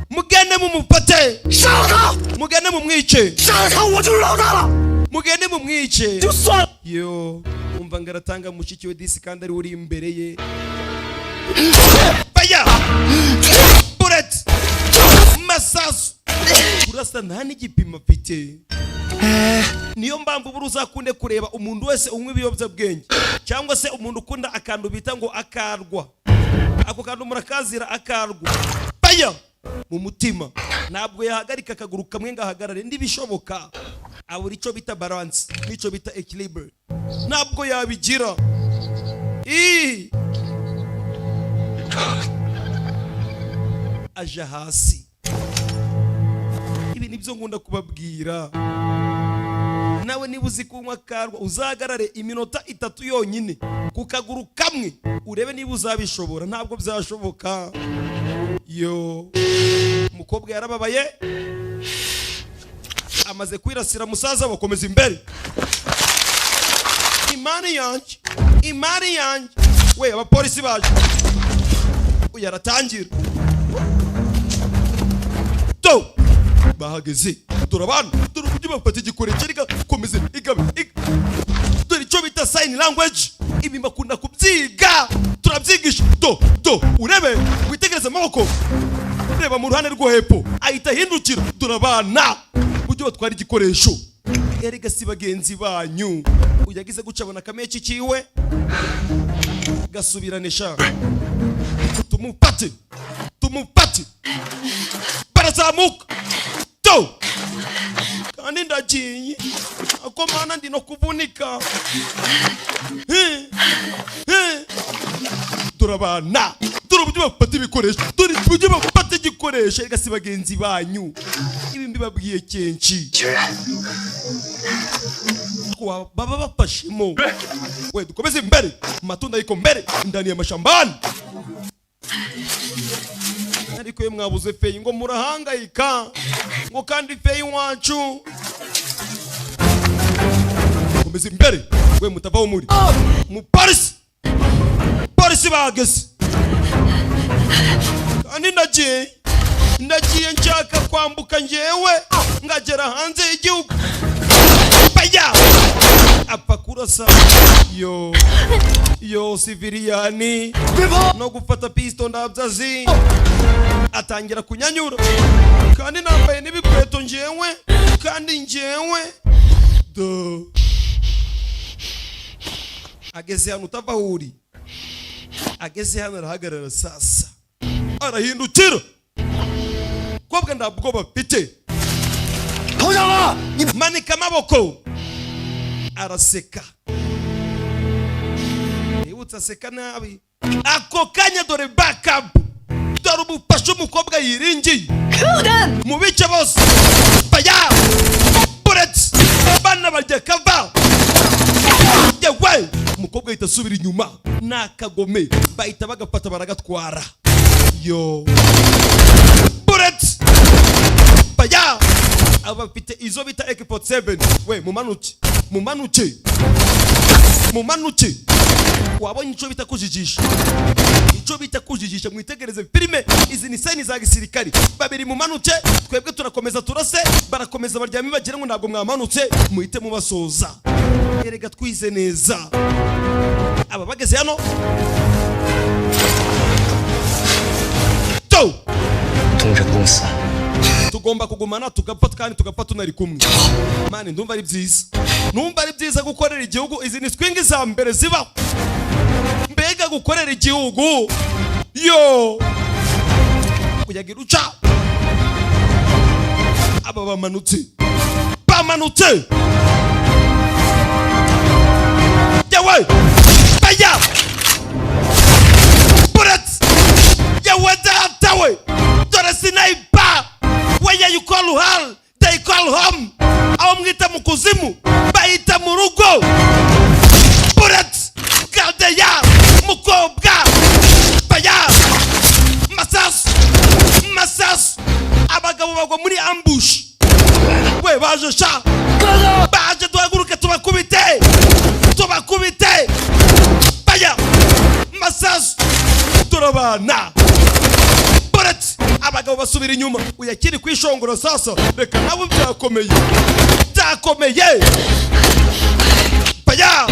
Mugende mumufate. 杀了他！ Mugende mumwice. 杀了他，我就是老大了。 Mugende mumwice. 就算了。 Yo, umva ngo aratanga mushiki we disi kandi ari we uri imbere ye. Baya bullet, masasu, urasa nta n'igipimo afite. Niyo mpamvu buri uzakunde kureba umuntu wese unywa ibiyobyabwenge cyangwa se umuntu ukunda akantu bita ngo akarwa, ako kantu murakazira, akarwa baya mu mutima, ntabwo yahagarika akaguru kamwe ngo ahagarare. Ntibishoboka, abura icyo bita balance n'icyo bita equilibre, ntabwo yabigira. Ii! Aja hasi. Ibi nibyo nkunda kubabwira. Nawe niba uzi kunywa karwa, uzahagarare iminota 3 yonyine ku kaguru kamwe, urebe niba uzabishobora. Ntabwo byashoboka. Yo, umukobwa yarababaye, amaze kwirasira musaza. Bakomeza imbere. Imari yanjye, imari yanjye we! Abapolisi baje, uyu aratangira to bahageze. Dore abantu, dore uburyo bafata igikoresho, reka komeze igabe dore icyo bita sign language. Ibi bakunda kubyiga, turabyigisha. Do do, urebe, witegereze amaboko, reba mu ruhande rwo hepfo, ahita ahindukira. Dore abana uburyo batwara igikoresho. Erega si bagenzi banyu. Uyagize guca, abona akameci kiwe gasubirane sha. Tumupate, tumupate! Barazamuka to, kandi ndagiye ako mana, ndi no kuvunika. Hi, hi. Dore abana, dore uburyo bafata ibikoresho, dore uburyo bafata igikoresho. Erega si bagenzi banyu, ibi mbibabwiye kenshi ko baba bafashemo. We, dukomeze imbere, matunda yiko mbere ndani ya mashambani. Ariko iyo mwabuze feyi ngo murahangayika, ngo kandi feyi wacu. Komeza imbere we, mutavaho muri mupolisi. Polisi bahageze, kandi ndagiye, ndagiye, nshaka kwambuka njyewe ngagera hanze y'igihugu. Baya apfa kurasa. Yo yo, civilian no gufata pisto ndabyazi, atangira kunyanyura, kandi nambaye n'ibikweto njyewe, kandi njyewe do. Ageze hano, utava aho uri, ageze hano arahagarara. Sasa arahindukira, kobwa nta bwoba mfite, manika amaboko. Araseka, yibutse aseka nabi. Ako kanya dore backup, dore umufasha umukobwa yiringiye mu bice bose. Baya bullets, bana barya kava. Yewe, umukobwa ahita asubira inyuma n'akagome, bahita bagafata baragatwara. Yo, bullets, baya aba bafite izo bita AK-47. We, mumanuke, mumanuke, mumanuke! Wabonye icyo bita kujijisha, icyo bita kujijisha. Mwitegereze filime, izi ni scène za gisirikari. Babiri mumanuke, twebwe turakomeza turase. Barakomeza baryame, bagira ngo ntabwo mwamanutse, muhite mubasoza. Erega twize neza. Aba bageze hano to 同生共死。 Tugomba kugumana tugapfa, kandi tugapfa tunari kumwe. Mani, ndumva ari byiza, numva ari byiza gukorera igihugu. Izi ni swingi za mbere zibaho, mbega gukorera igihugu. Yo, kuyagira uca. Aba bamanutse, bamanutse yewe. Baya bullets. Yewe data we, dore sniper. Where you call hell, they call home. Aho mwita mu kuzimu bahita mu rugo. Bullets, gardeya mukobwa. Baya masasu, masasu. Abagabo bagwa muri ambush. We, baje sha, baje! Duhaguruke tubakubite, tubakubite! Baya masasu, turabana bullets. Abagabo basubira inyuma, uyakiri kwishongora. Sasa reka nabo, byakomeye, byakomeye. Baya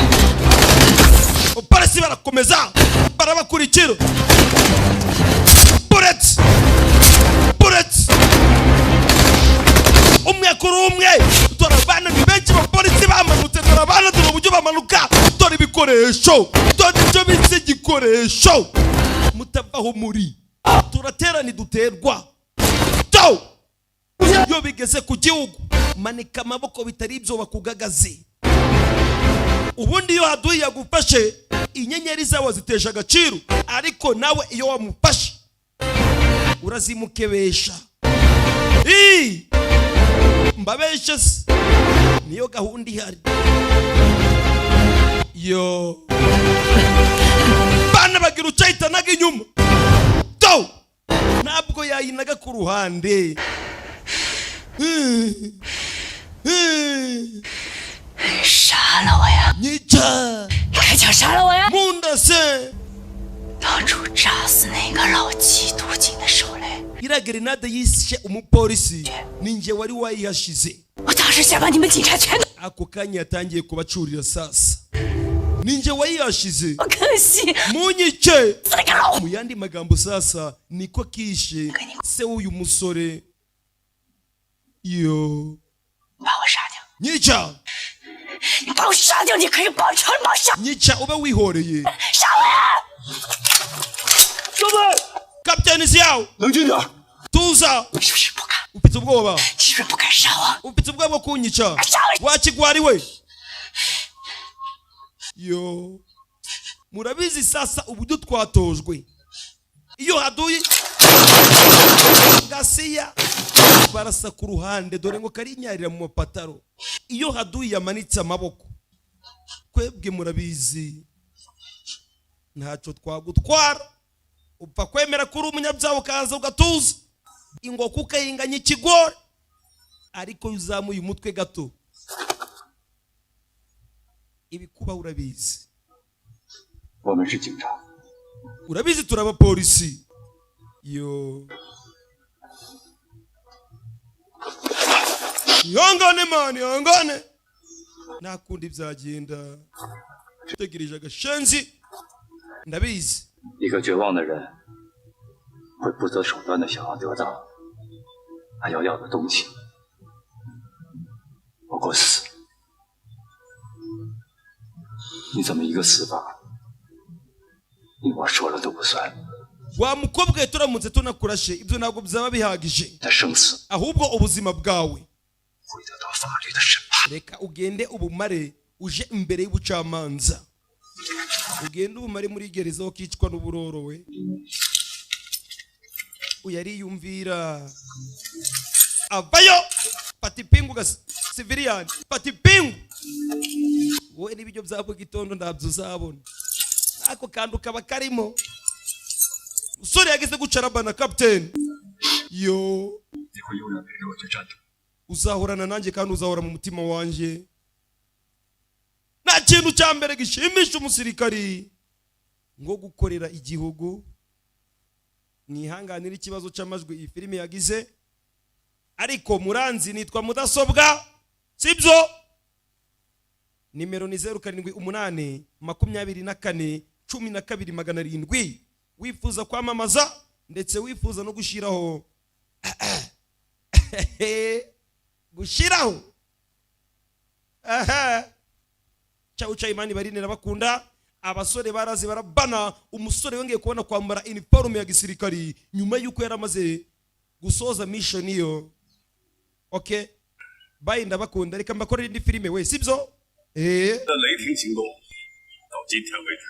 polisi barakomeza barabakurikira. Bullets, bullets, umwe kuri umwe. Dore abana ni benshi, abapolisi bamanutse. Dore abana, dore uburyo bamanuka, dore ibikoresho, dore ibyo bise igikoresho. Mutavaho muri, turatera ntiduterwa to. Iyo bigeze ku gihugu, manika amaboko, bitari ibyo bakugagaze. Ubundi iyo haduyi yagufashe, inyenyeri zawe zitesha agaciro, ariko nawe iyo wamufashe urazimukebesha. Ii! Mbabeshe se? Niyo gahunda ihari. Yo bana bagira ucayitanaga inyuma to, ntabwo yayinaga ku ruhande. 杀了我呀！ Nyica! 你开枪杀了我呀！ Mundase! 当初炸死那个老缉毒警的手雷， Iriya gerenade yishe umupolisi ni njye wari wayihashize. 我当时想把你们警察全都， Ako kanya yatangiye kubacurira sasa, ni njye wayihashize. 我可惜 Munyice! 死了个老 Mu yandi magambo sasa niko kishe se w'uyu musore yo. 把我杀掉， Nyica! 你把我杀掉，你可以报仇，你把我杀 Nyica ube wihoreye. 杀我呀！ Kapiteni Xiao! 冷静点。 Tuza! 你是不是不敢？ Ufite ubwoba? 你是不是不敢杀我？ Ufite ubwoba bwo kunyica? 杀我！ Wakigwari we! Yo, murabizi sasa uburyo twatojwe, iyo haduye gasiya barasa ku ruhande, dore ngo karinyarira mu mapataro. Iyo haduye yamanitse amaboko, twebwe murabizi ntacyo twagutwara, upfa kwemera ko uri umunyabyaha ukaza ugatuza ingoko ukayinganya ikigori, ariko iyo uzamuye umutwe gato ibikuba urabizi. 我们是警察， Urabizi turi abapolisi. Yo, ihangane mani, ihangane, nta kundi byagenda, utegereje agashenzi ndabizi. 一个绝望的人会不择手段的想要得到他要要的东西，包括死。你怎么一个死法，你我说了都不算， Wa mukobwa we, turamutse tunakurashe ibyo ntabwo byaba bihagije, 他生死 ahubwo ubuzima bwawe 会得到法律的审判。 reka ugende ubumare uje imbere y'ubucamanza, ugende ubumare muri gereza ukicwa n'uburoro. We uyu ariyumvira avayo, fata ipingu ga siviliyani, fata ipingu wowe, n'ibiryo bya mu gitondo ntabyo uzabona, ako kantu kaba karimo. Umusore yageze gucarabana kapiteni yo. 你会永远陪着我去战斗。 Uzahorana nanjye kandi uzahora mu mutima wanjye. Nta kintu cya mbere gishimisha umusirikari ngo gukorera igihugu. Mwihanganire ikibazo cy'amajwi iyi filime yagize, ariko muranzi nitwa mudasobwa, sibyo? Nimero ni 0782412700, wifuza kwamamaza ndetse wifuza no gushyiraho aha. Cawu cawu, imana ibarinde, bakunda. Abasore barazi barabana. Umusore yongeye kubona kwambara iniforume ya gisirikari nyuma y'uko yari amaze gusoza mission iyo. Okay, bye, ndabakunda, reka mbakorere indi filime we, sibyo? 的雷霆行动到今天为止，